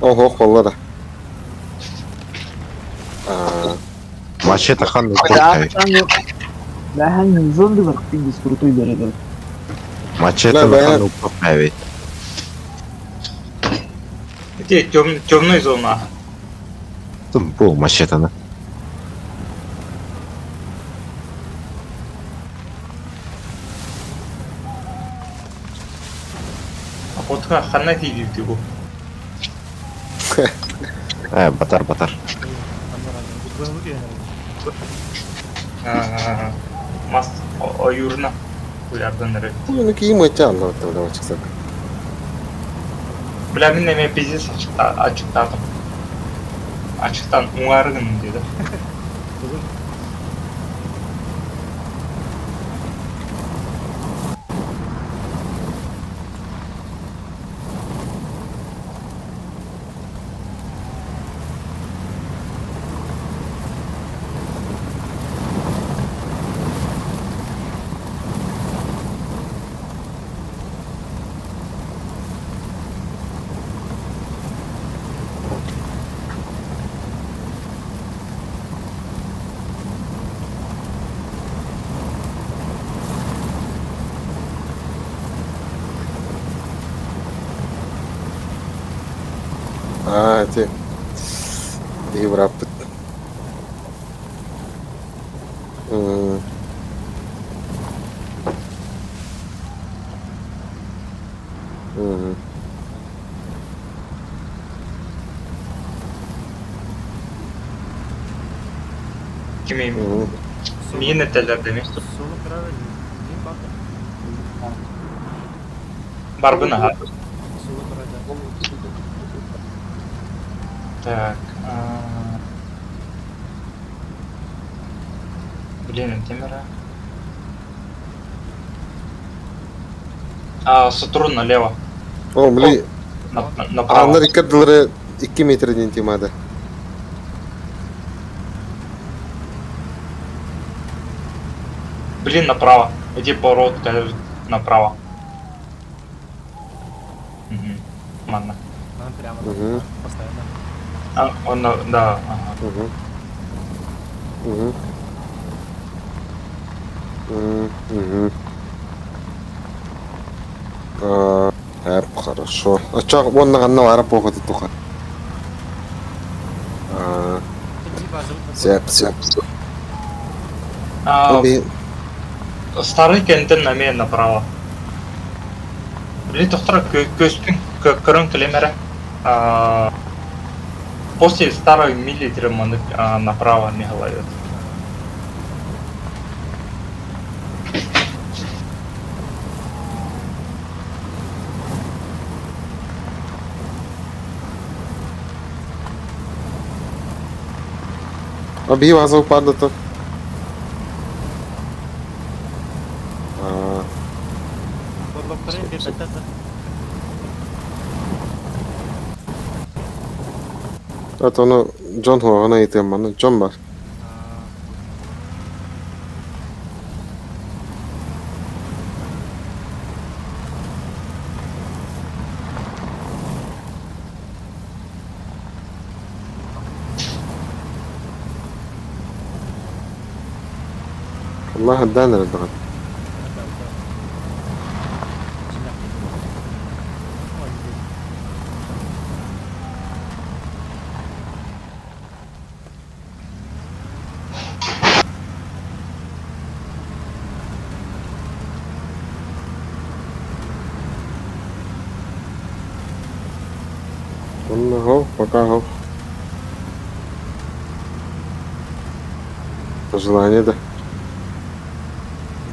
Ого, холлара. А, Мачете хан куртай. Ben зомби бар пиздец крутой дорогой. Мачете Да, да. хан упапайвит. Ити темный зона. Тум бу мачетаны. А потка ханна тиди бу. Э, батар, батар. Быһылы түһэн Мас ойуурна куйаардан эрэ. Ну киим ача алла бля чыксак. Бля мин эмиэ пиздец аччыктаатым. Аччыктан уҥаары гынным диэтэ. Аа, ити биһи бырааппыт. М, м. Кими М. миин этэллэр дэмэ. Суолу кыра ним бар да. Барбын аха. Суолу кыра да. Так. Блин, Темера. А, Сатурн налево. О, били, Направо. ааннар икки ардылары 2 метр диэн темада. Блин, направо. Иди поворот направо. Угу. Ладно. Нам прямо Угу. постоянно. А, он, да, ага. Угу. Угу. Угу. А, хорошо. А чё, вон на анна вара поход туха. А, сеп, сеп. А, старый кентен на направо. Били тохтора көспүн көрөн кэлэмэрэ. После старой милитари направо не головет. А би вазал падата. Это оно Джон Хуана и Темана. Джон бар. والله هدانا للضغط. والله هو пока هو Пожелание да.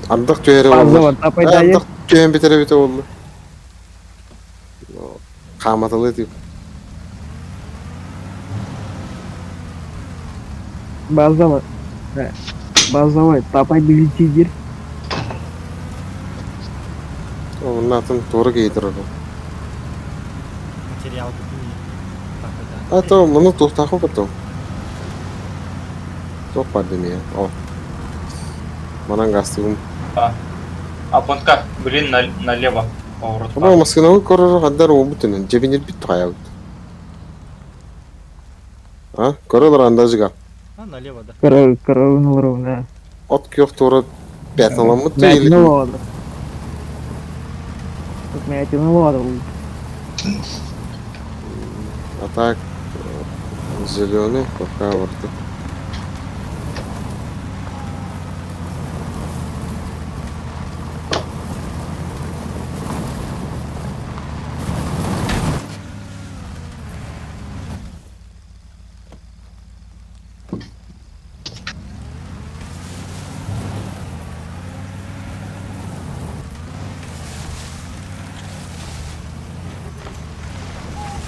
Ардах түһэрэ буолла. Ардах түһэн бүтэрэ бүтэ буолла. Хааматылыы тип. Базовый. Базовый. Тапай билетигир. Онун атын туора киһи турар. Материал А то муну туохтаахпын потом. Туох баар дэмиэ. О. Манан гастыгым. А понтка, блин, налево. Поворот. Оно маскынабы көрөр хандар уобутунан дьэбинирбит тухайабыт. А? Көрөлөр анда жыга. А, налево, да. Король, да. От күөх туора пятналаммыт Мятину лода. Мятину лода. А так зеленый пока вот.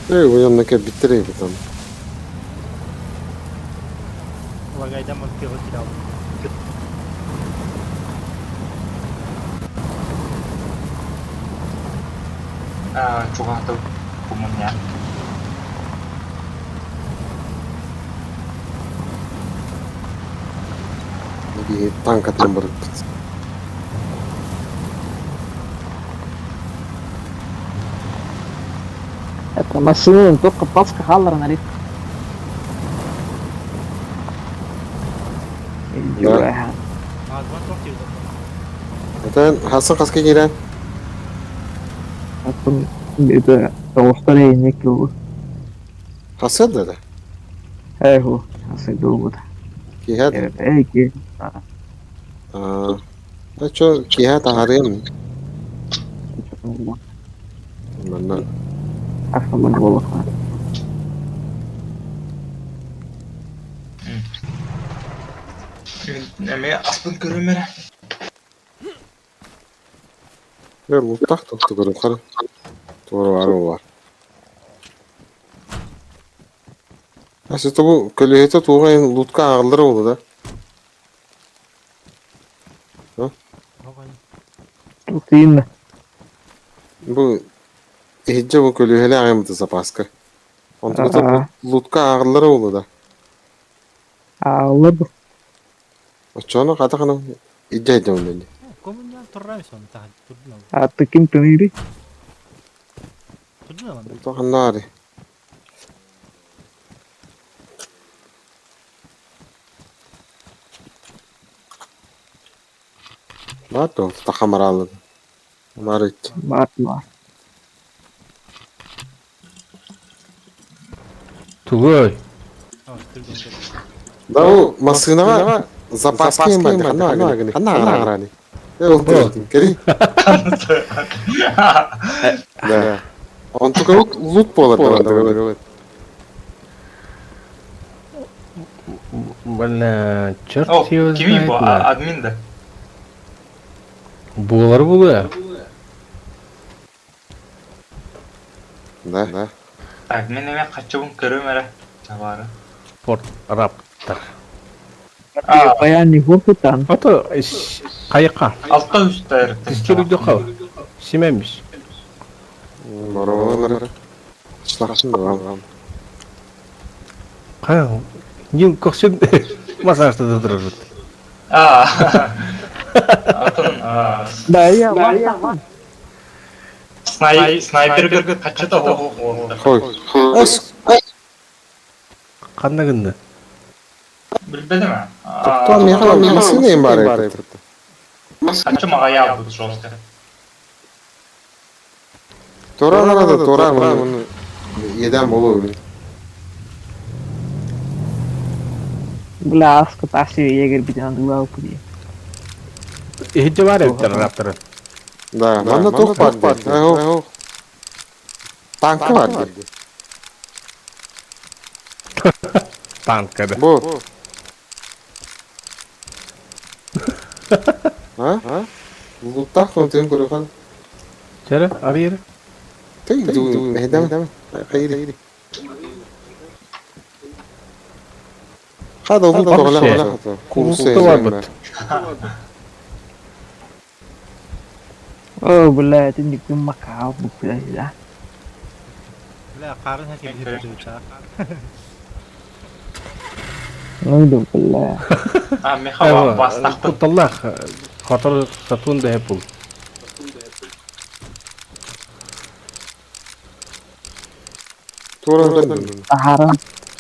Эй, уйанна кэлбиттэр эбит аны. Лагайдан мантыаҕы киирэ Чугаһатып кумунньа. Биһи танкатын барыппыт. Это машина только паска халларан арит. Да. Это хасан хаска киирэн? Атын это тоҕустар эйинник кылбы. Хасыт да? Эху, хасыт долбут. Киһэ? Эй, ки. А, чё, киһэ таһарыам. Манна. Ахтаман буолуохха. Эмиэ аспын көрүм эрэ. Э, луттах тутту көрүм хара. Туора бар бар. Асы тобу көлөһөтө туга эн лутка ааҕыллара буолла да? Тыын. Бу иһирдьэ бу көлүөһэлээх аҕыймыты запаска. Онтуката лутка ааҕыллара буолла да? Ааҕыллар бу. Оччону хата хана илдьэ сылдьабын дэнни. Аты ким тыныырый? Онто ханна баарый? Баар дуо тахамараалын? Баар Баар баар. Тугуй? Да бу массыынаҕа запаска иһин ханна агыны? Ханна агырани? Э, ол кэри. Да. Онтука лут буолар да. Бля, черт О, его кимий знает. бу? На. Админ да. Буолар буолуо. Да, да. Так, мин эмиэ хаччыбын көрүм эрэ. Табаары. Форт Раптор. Баян не хопутан. Ото хайыка. Алта үстэр. Тистер Симемис. Боролар. Шлахсын да. Ха, нил коксен массажта да турар. А. Атын Да, я снайперге хаччыта хо. Хой. Ос. Ханна гынны? Билбедим а. Тоқтоо меха массыына им бар Хаччы мага ялбыт жестко. Тора да тора маны еден болу. Бля, аска таси егер битен дуа упуди. Иһитте бар эбиттер Раптор. Да, манна туох бар дии. Танка бар дии. Танка да. Бу. А? Луттах контент көрөхөн. Чere, арыйыр. Тей ду эдем. Хайри. Хада ол да тоғла. Курсы. Кулута бар бит. О, бля, это не макал, бля, да. Бля, қарын хәке бир Ну да, бля. А, меха бастахпын. Кутталлах. Хатыр сатун да хепул. Тура. Ахара,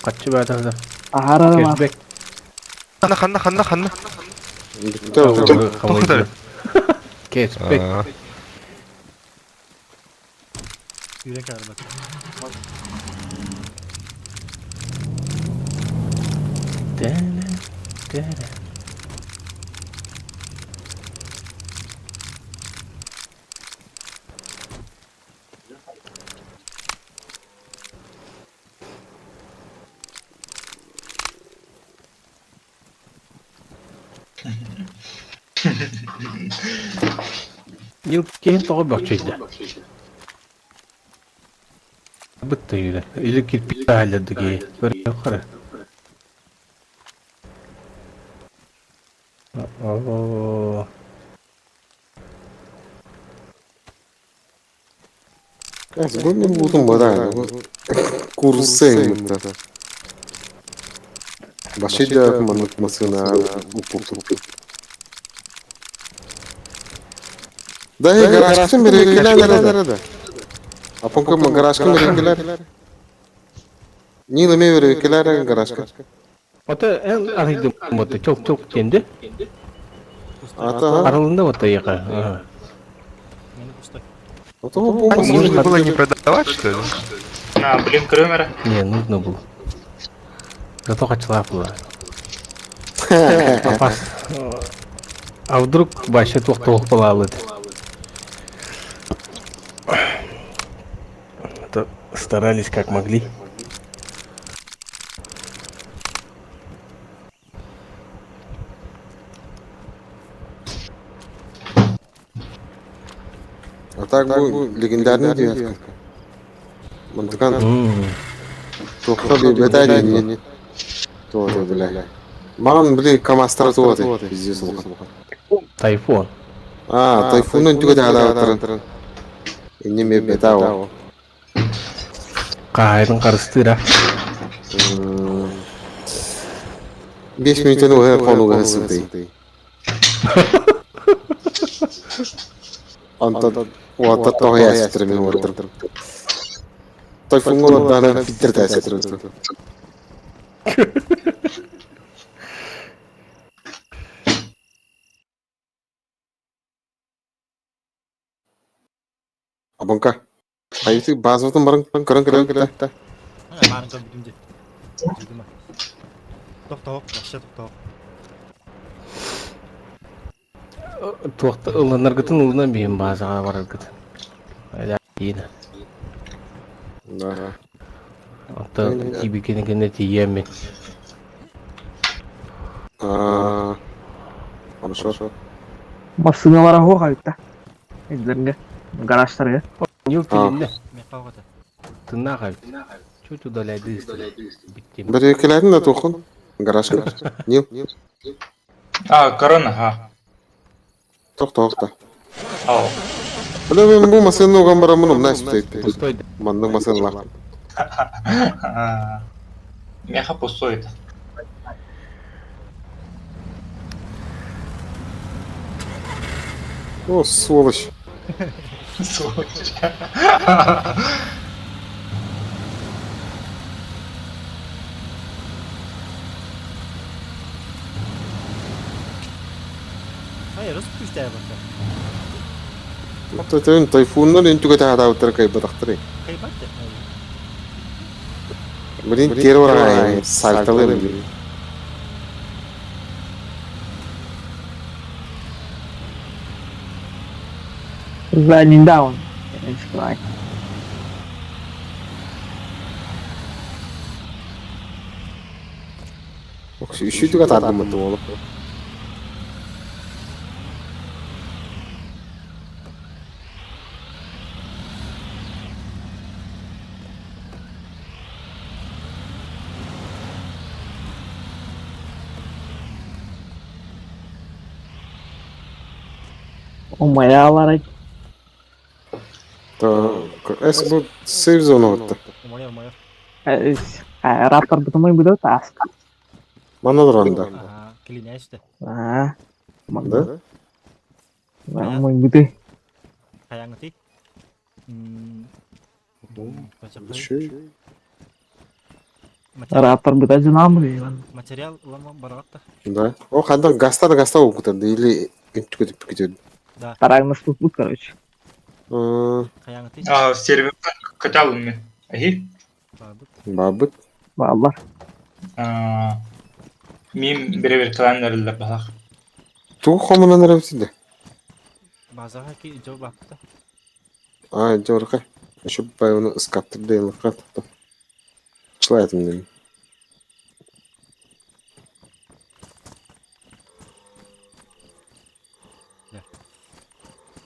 Каччы баата да. ахара ма. Кешбек. Ханна, ханна, ханна, ханна. Тоқтар. Кешбек. Yürek ağrı bak. Нил кейін тоғы бақчайды. Бытта юрэ. Или кирпич таһаллардыги. Көрө. О. Бу мен бутум бара. Курсы мытта. Баши да маннык масына уппуппут. Да, гаражкын берекелер да. Апонка гаражкын берекелер. Нина ме берекелер гаражка. Ото эн арыйдым бота чок чок тенде. Ата. Арылында бота яка. Ото бу Можно было не продавать, что ли? На, блин, Крымера. Не, нужно было. Зато хотела была. Попас. А вдруг вообще туох-туох была Это старались как могли. А так бу легендарный девятка. Мантыкан туохха биэбэтэ дии. Туох бля. Маған били КамАЗтар туох пиздец улахан. Тайфун. А, тайфунун түгө таалаабыттарын. Инне мебета о. Каайдын карыстыра. 5 минутен уһа хонуга сытый. Онтон уота тоһуйа сытыр мин уоттыр. Тайфунга олордаана питтер таа сытыр. Абонка. Айты базовтан баран көрөн көрөн көрөн. Баарын көрбүтүм дии. Тохтоо, вообще тохтоо. Туохта ылынаргытын ылынан биһин баазаҕа бараргытын. Эля иина. Да. Онтон тиибикини гэнэ тиийэммин. А. Хорошо. Массыыналара суох эбит да. Эдилэргэ, гаражтарга. Нил тилиннэ. Миэхэ оҕото. Тыннаах эбит. Чуть удаляйды Биттим. Бэрекелэрин да туохун. Гаражка. Нил. А, корона, ха. Тохтоо. Ау. Бля, мен бу масыны уган барамын умна стоит. Пустой. Маннык масыналар. Меха пустой это. О, сволочь. Сволочь. Hayır, күүстээх барда. Тойон тайфуннар үн түгө таһадаабыттар кайбатахтары. Кайбат да. Блин, террор сальталым. Running down. It's like Үшүтүгө тардымыт болуп. умаялар Та эс бу сейф зона отта. Умайар, умайар. Раптор бутумай буду таск. Мана дуранда. Ага, клиняйся. Аа. Да? Мой буду. Хайаңыты. Еще. Раптор буду жинам Материал ламан баратта. Да. О, хандан гастар гаста окутарды или үн түгө түп Да. Тарагнас тут, короче. Хайаңыты. А, сервер каталым мен. Ахи. Бабыт. Баллар. Мим беребер каландарылар балах. Туу хомунан рәвсиде. Базаға ки жол бапты. А, жорка. Еще байуну ыскаптыр дейін лыққа. Чылайтым дейін.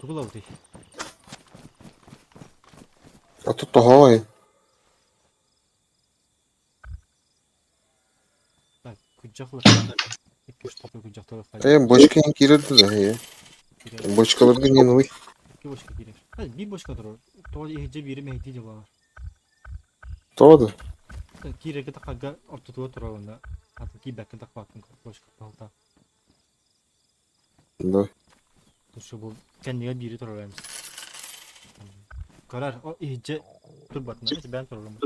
Тугула ути. А тут тохой. Күрдьэх ылыахха. Икки үс күрдьэх ылыахха. Э, бочка иһин киирэр да, э. Киирэр. Бочкаларга не ылый. Икки бочка киирэр. Ха, биир бочка турар. Тоҕо иһирдьэ биири мэһэйдии дьылалар. Тоҕо да? Киирэргэ тахарга ортотугар турар уонна атын киирбэккэ тахпаккын бочка балта. Да. Тушу бу кэннигэр биири турар эмис. Көрөр, о иһирдьэ турбатына бэйэн турарым.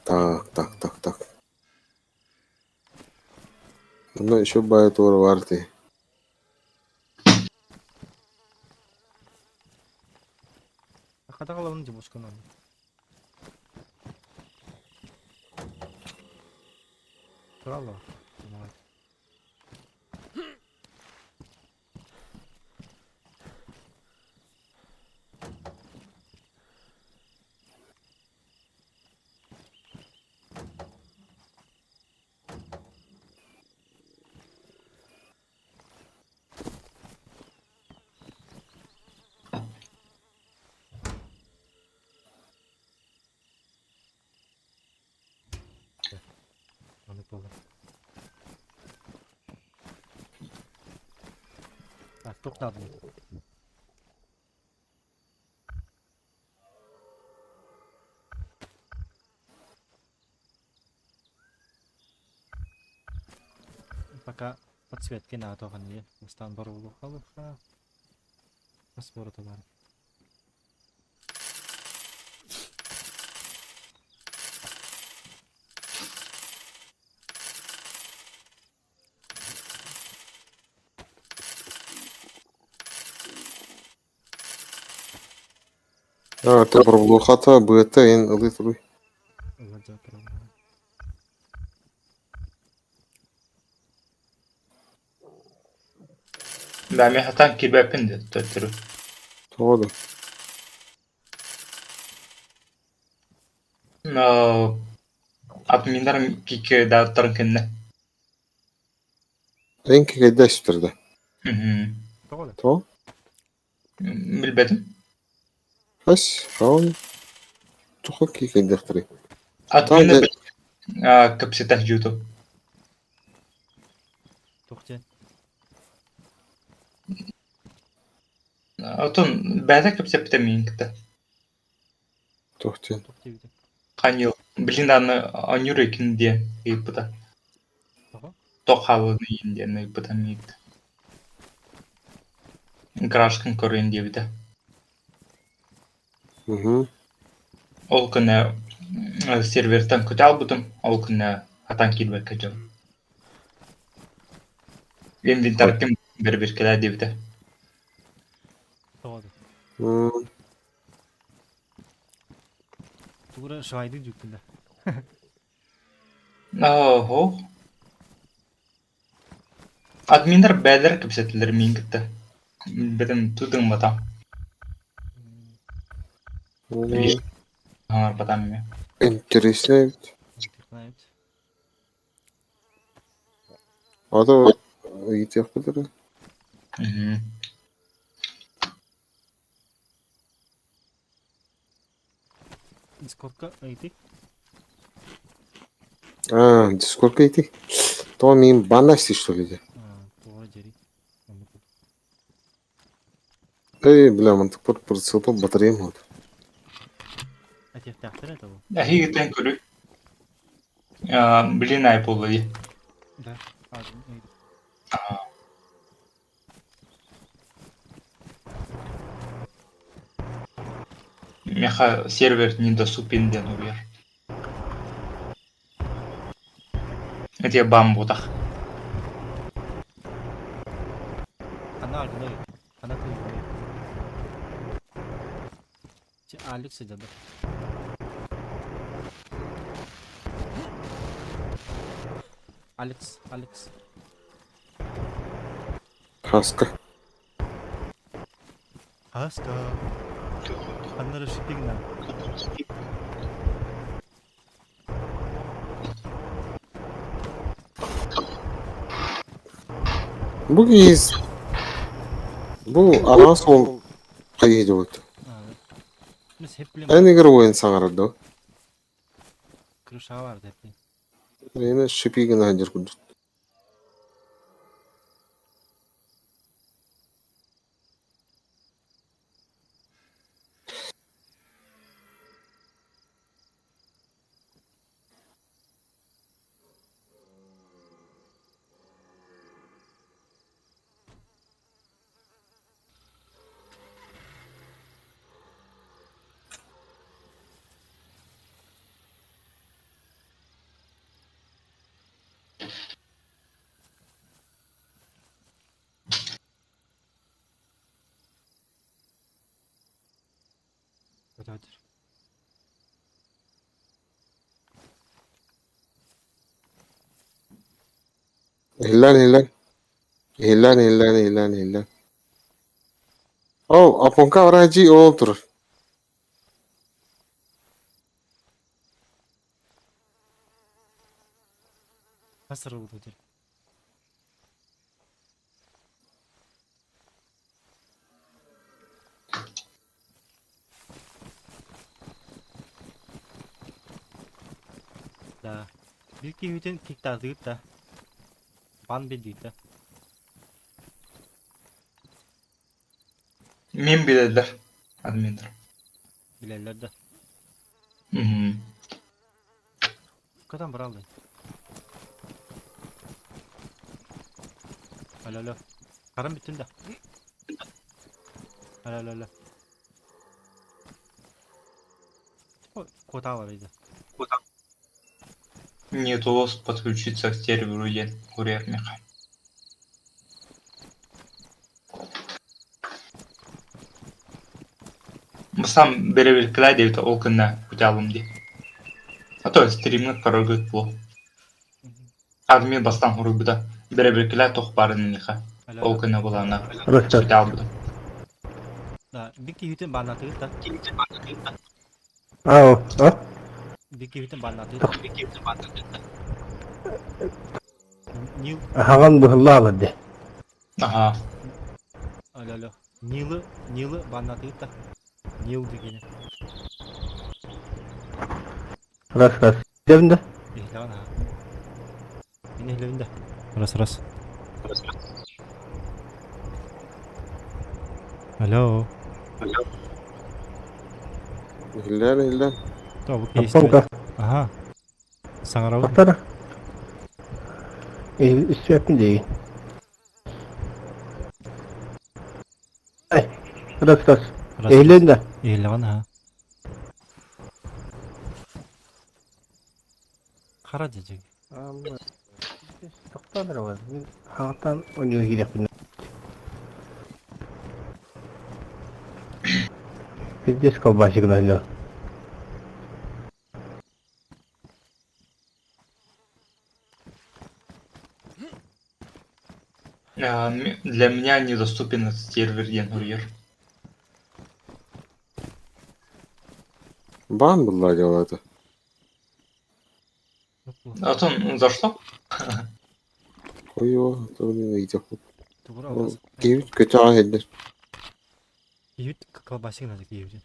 Так, так, так, так. Онно еще баайы туора баар дии. Хата қалабын дебушканан. Туралла. Маннык буолла. Так, туох нааданы? Пока подсветки на тоҕо Бастаан боруулуха Бас буората баар. А, это проблухата, быата эн ылый туруй. Ылла турар. Да, мен хатан кирбэппин де төттөрү. Тоҕо да? Но админдар кике даттарын кэннэ. Эн кикэйдэ сүтэрдэ. Мгм. Тоҕо да? Тоҕо? Билбэтим. Хас, хаон. Тоҕо кикэйдэхтэрий? Админы Таан кэпсэтэх дьууту. Туох диэн? Отон бэйэтэ кэпсэппитэ миин кытта. Туох диэн? Туох диэбитэ? Ханьыл. Блин аны онньуур экин диэн ыйыппыта. Тоҕо? Тоқ хаалыны иин диэн ыйыппыта миин. Гаражкын көрүн диэбитэ. Угу. Ол күнэ сервертэн көтө албытым, ол күнэ хатан киирбэккэ дьон. Инвентарькын бэрэбиэркэлээ диэбитэ. Тоҕо да? Тугу эрэ шайдыы дьүктүн да. Оһо. Админнар бэйэлэрэ кэпсэтэллэр миин кытта. Бэтим тутуҥматам. Хаҥарбатам эмиэ. Интересно эбит. Интересно эбит. А то ыйытыахпыт эрэ. Мгм. Дискордка ыйытый. А, Дискордка ыйытый. То миин баннасти что ли де? Тоҕо дьэри. Оннук. Эй, бля, мантык прицелпа батареям вот. Этиэхтээхтэр этэ бу. Эһигиттэн көрүү. Блин, ай буолла дии. Да. Админ Меха сервер недоступен диэн уруйар. Это бам буотах. Ханна аргыный? Ханна кыйгыный? Ти Алекс сидят. Алекс, Алекс. Хаска. Хаска. Ханна расшипигна. Бу киһи бу араас ол хайыы дьобут. Эн игровойын саҥарар дуо? Крышаҕа баар тэппин. Рена Шипигина сылдьар курдук. Көтөөтөр. Иһиллээн иһиллээн. Иһиллээн иһиллээн иһиллээн иһиллээн. Ол Апонка врачи ол турар. Хас сырылбыт өтөр. Да. Биир киһибитин киктаатыгыт да. Бан биэрдигит да. Мин билэллэр. Админнар. Билэллэр да. Мгм. Көтөн бараллар. Алло, алло. Харам бүттүн да. Алло, алло, алло. Куотаалар иде. Не удалось подключиться к серверу диэн курьер миэхэ. Сам бэрэбилкэлээ диэбитэ ол кэннэ кутаалым дии. А то стримҥэ көрөргүт буо. Админ бастаан суруйбута бэрэбилкэлээ туох баарын миэхэ. Ол кэннэ былаана кутаалбытым. Да, бик киһитин бааннатыгыт да. А, а? Бик киһитин бааннатыгыт. Нил. Аһаҕан быһыллаалар дии. Аха. Алло, алло. Нилы, Нилы бааннатыгыт да. Нил дегени. Раз, раз. Дебин да? Иһилэҕин аха. Мин иһилэбин да. Раз, раз. Алло. Иһиллээн иһиллээн. Тобук Аппонка. Аха. Саҥарабын. Ахтара. Истиэппин дии. Ай, раз, раз. Раз. Иһиллээн да? Иһиллэҕин аха. Хара дьэдьэг. Тохтоон эрэ бар. Мин хаҥаттан оонньуу киириэхпин. Пиздец колбасик нанял. Для меня недоступен этот сервер диэн суруйар. Баан булла дьыалата. А то за что? Ойуо, то ыйдьаппыт. Тугура алас. Киһибит көтөҕө иһиллэр. Киһибит колбасик надо киһибит.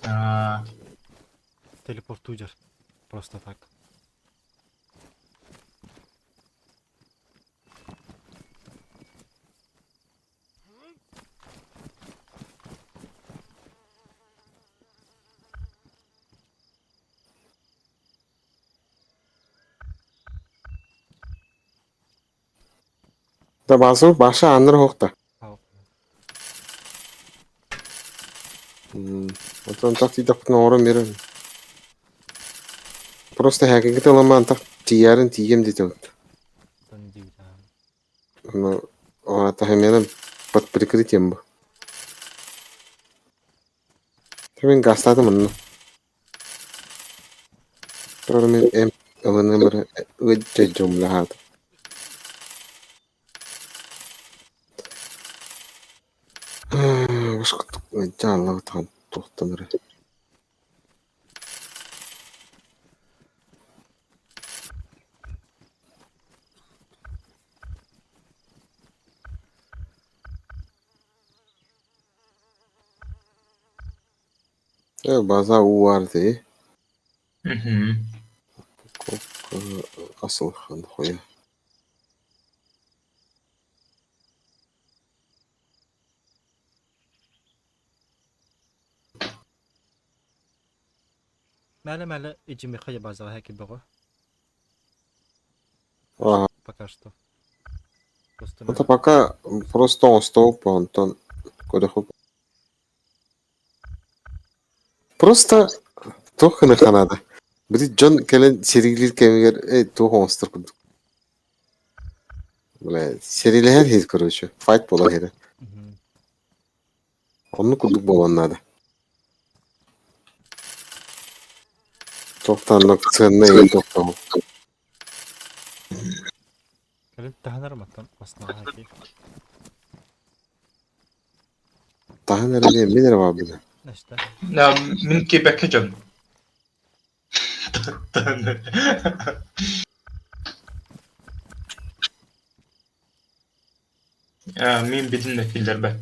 А, Телепортуйдер. Просто так. Да баасыбыт баша аннар оһохто. Ау. Оттон тах тиийдэхпитинэ оҥорон биэрэн. Просто хакингыт ыламаан тах тиийээрин тиийиэм диэтэбит. Тон диэбит Ну, таһымыанан под прикрытием бу. Мин гаастаатым онно. Турар мин эм ылыныам эрэ ыдьдьа Ыдьааллабытаҕын туохтан эрэ. База уу дии. Мгм. Асылхан хуя. Мэлэ-мэлэ ичимиэхэ базаҕа кэлбэҕэ Ага. пока что. Просто Это пока просто оҥостубуппун, онтон көрүөхпүт. Просто туох гыныахха наада. Били дьон кэлэн сэриилиир кэмигэр эй туох оҥостор курдук. Бля, сэриилэһэр иһит короче, файт буолар иһэрэ. Оннук курдук буолуон наада. Туохтааннык сыаннай туохтаах. Кэлин таһынарым оттон основа ки. Таһын эрэ диэн мин эрэ баабына. Нэстэ. Мин киирбэккэ дьон. Мин билин да киллэрбэт.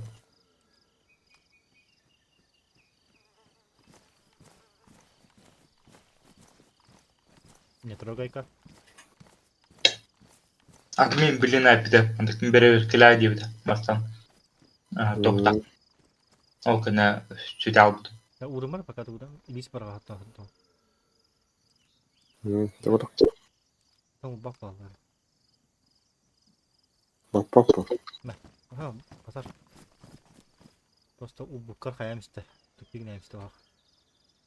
Не трогай-ка. Админ билин эппитэ, онтукун бэрэбиэркэлээ диэбитэ бастаан. Туохта. Ол гына сүтэ албытым. Уурумар пока тугудан илиис бараҕаттан Добро. Бак баллар. Баппаппа. Ага, басар. Просто убуккар хайам истэ. Тупигин истэ бах.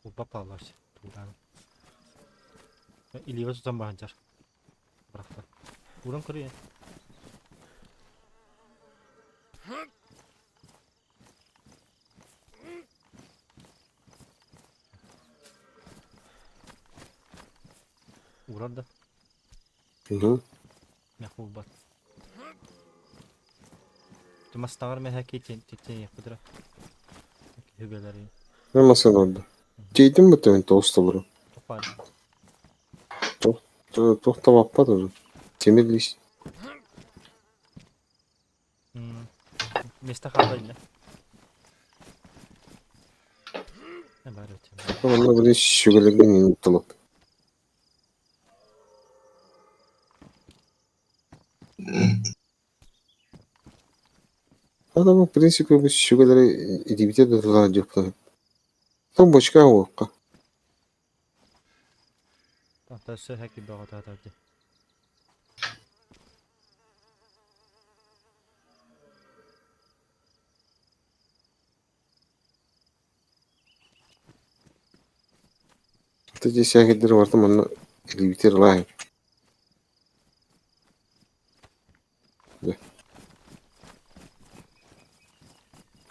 Убак баллар. Тугудан. Илиибэ тутан баһанчар. Бырахта. Уран көрүө. Урар да. Угу. Мэх буолбат. Мастаҕар мэһэ тиэйиэхпит Үгэлэри. Мен масын орда. Тиэйдим бутта тоҕус толору. Топпаар. Туох табаппат уже. Тимир лист. Место хаалла инне. Бар өтө. Онно били сүгэлэргин толоп. Адам, в принципе, бу сүгэлэри идибите да тутан дьыппын. Том бочка уокка. Ата өссө хэки бөҕө таатарди. Ты сәһидер бартым онно илибитер лаһы.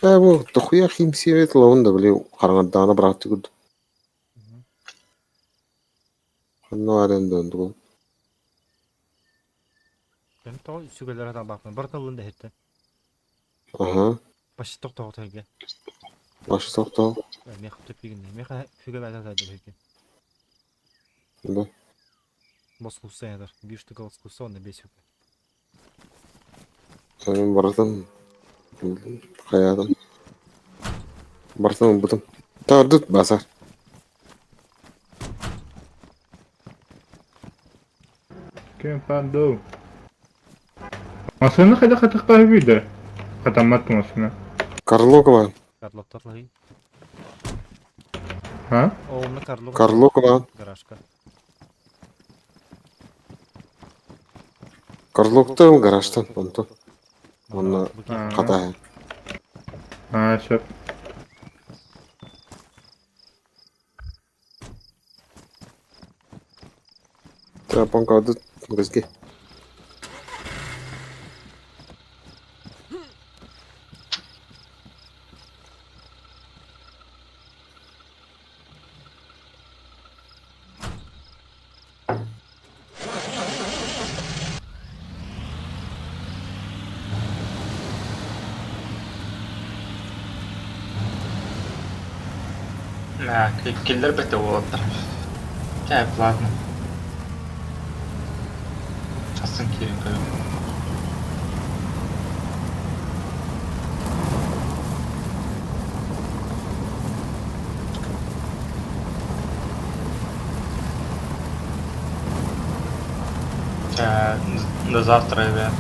Э бу дохуя химсиэбит ловун да били хараҥардаҕына бырааттыы курдук. Онно аренда онтугун. Кэм тоҕо сүгэлэр атаабааппын барытын ылын да иһиттэн. Аха. Почти тохтоҕо тойге. Башы тохтоо. Мех төппигин. Мех сүгэ баата таадыр. Да. Боскуса ядыр. Биир штука боскуса онно бес сүгэ. Мен барытын хаятым. Барытын ылбытым. Таардыт базар. Кем панду? Масыны хайда хатыққа бүйді. Хатаммат масына. Карлокова. Карлоктар лаһый. Ха? Оонно Карлок. Карлокова. Гаражка. Карлоктан гаражтан онто. Онно хатаа. А, сөп. Тапанкадыт бизге. Киллэрбэтэ уолаттар. Чэ, ладно. Астын киирэн көрүм. До завтра, ребят.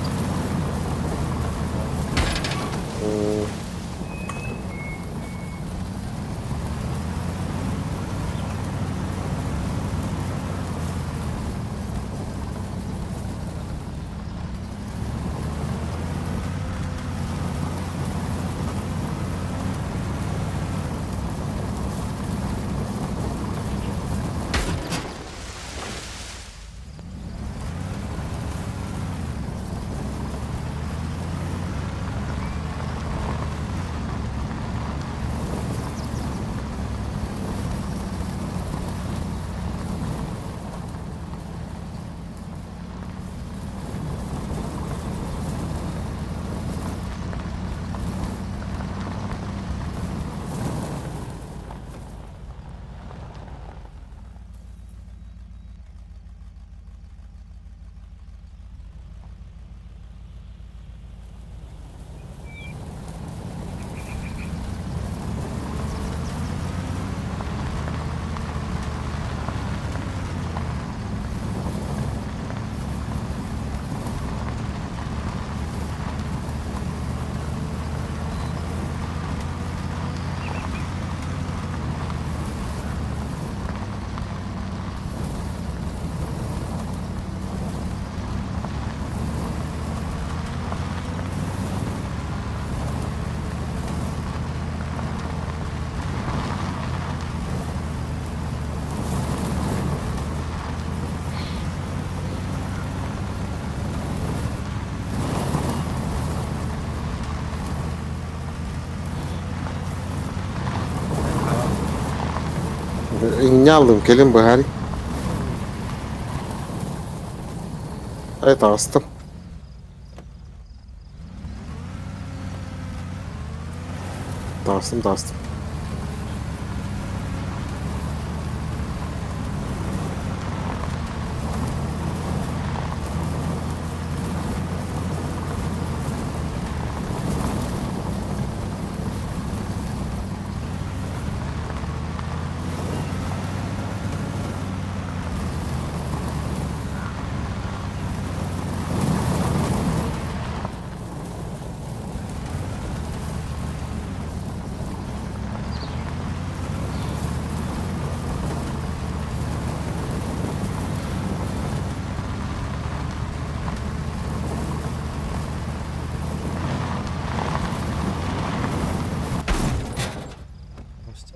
Инньэ аллым, кэлин быһаарый. Ай таҕыстым. Таҕыстым, таҕыстым.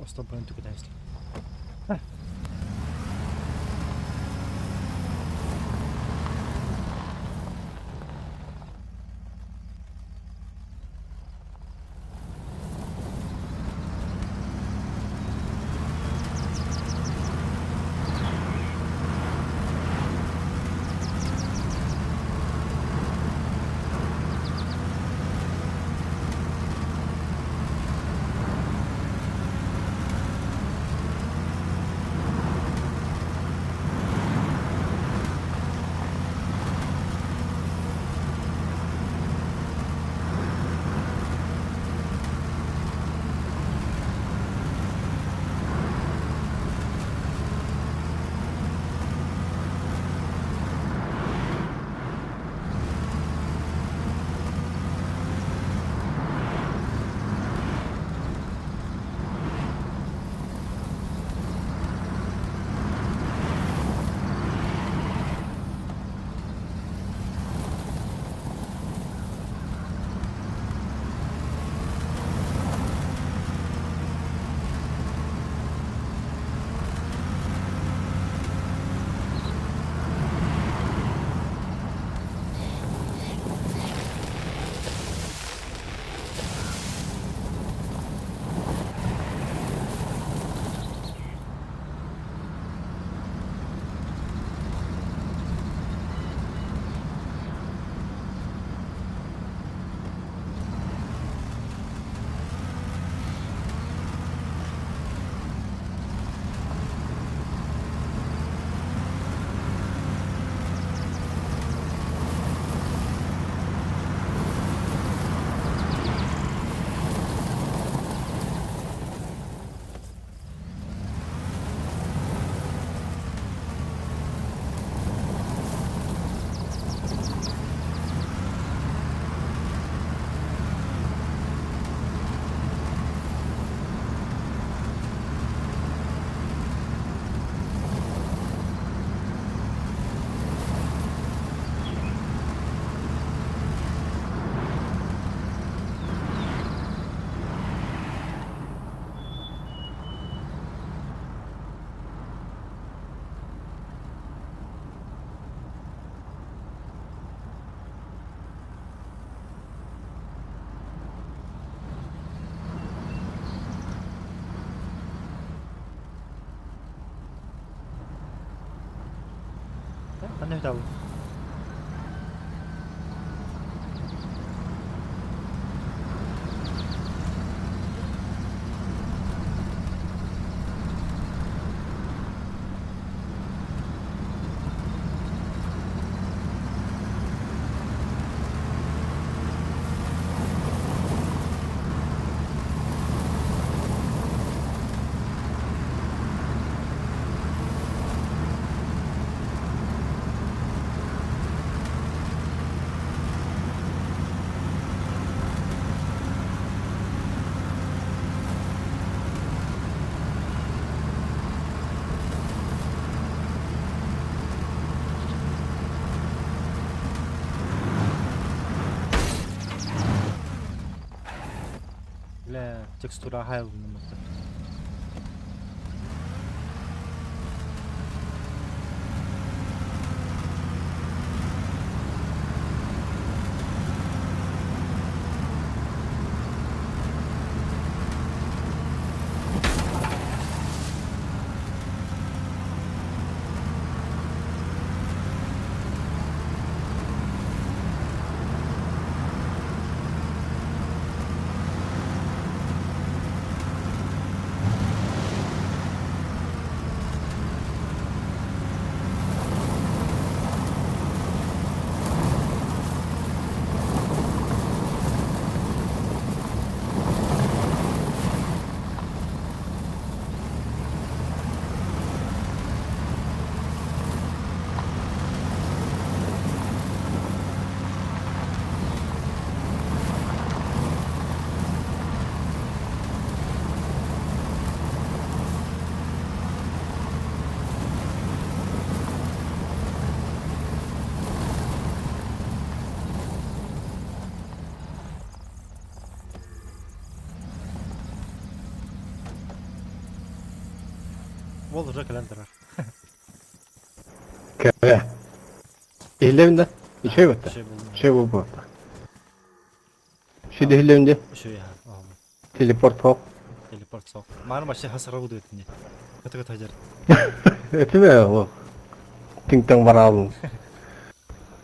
Остолбунан түгэтэн Ханна бүталым? Бля, текстура хайылынным. Ол уже кэлэн турар. Кэрэ. Иһиллэбин да? Үчүгэй батта. Үчүгэй буолла. Үчүгэй буолбатта. Үчүгэй иһиллэбин дии. Үчүгэй аха. Телепорт хоп. Телепорт суох. Маар вообще хасара буду этини. Кыты кыты хадьар. Этиме ол. Тиҥ-таҥ бараалын.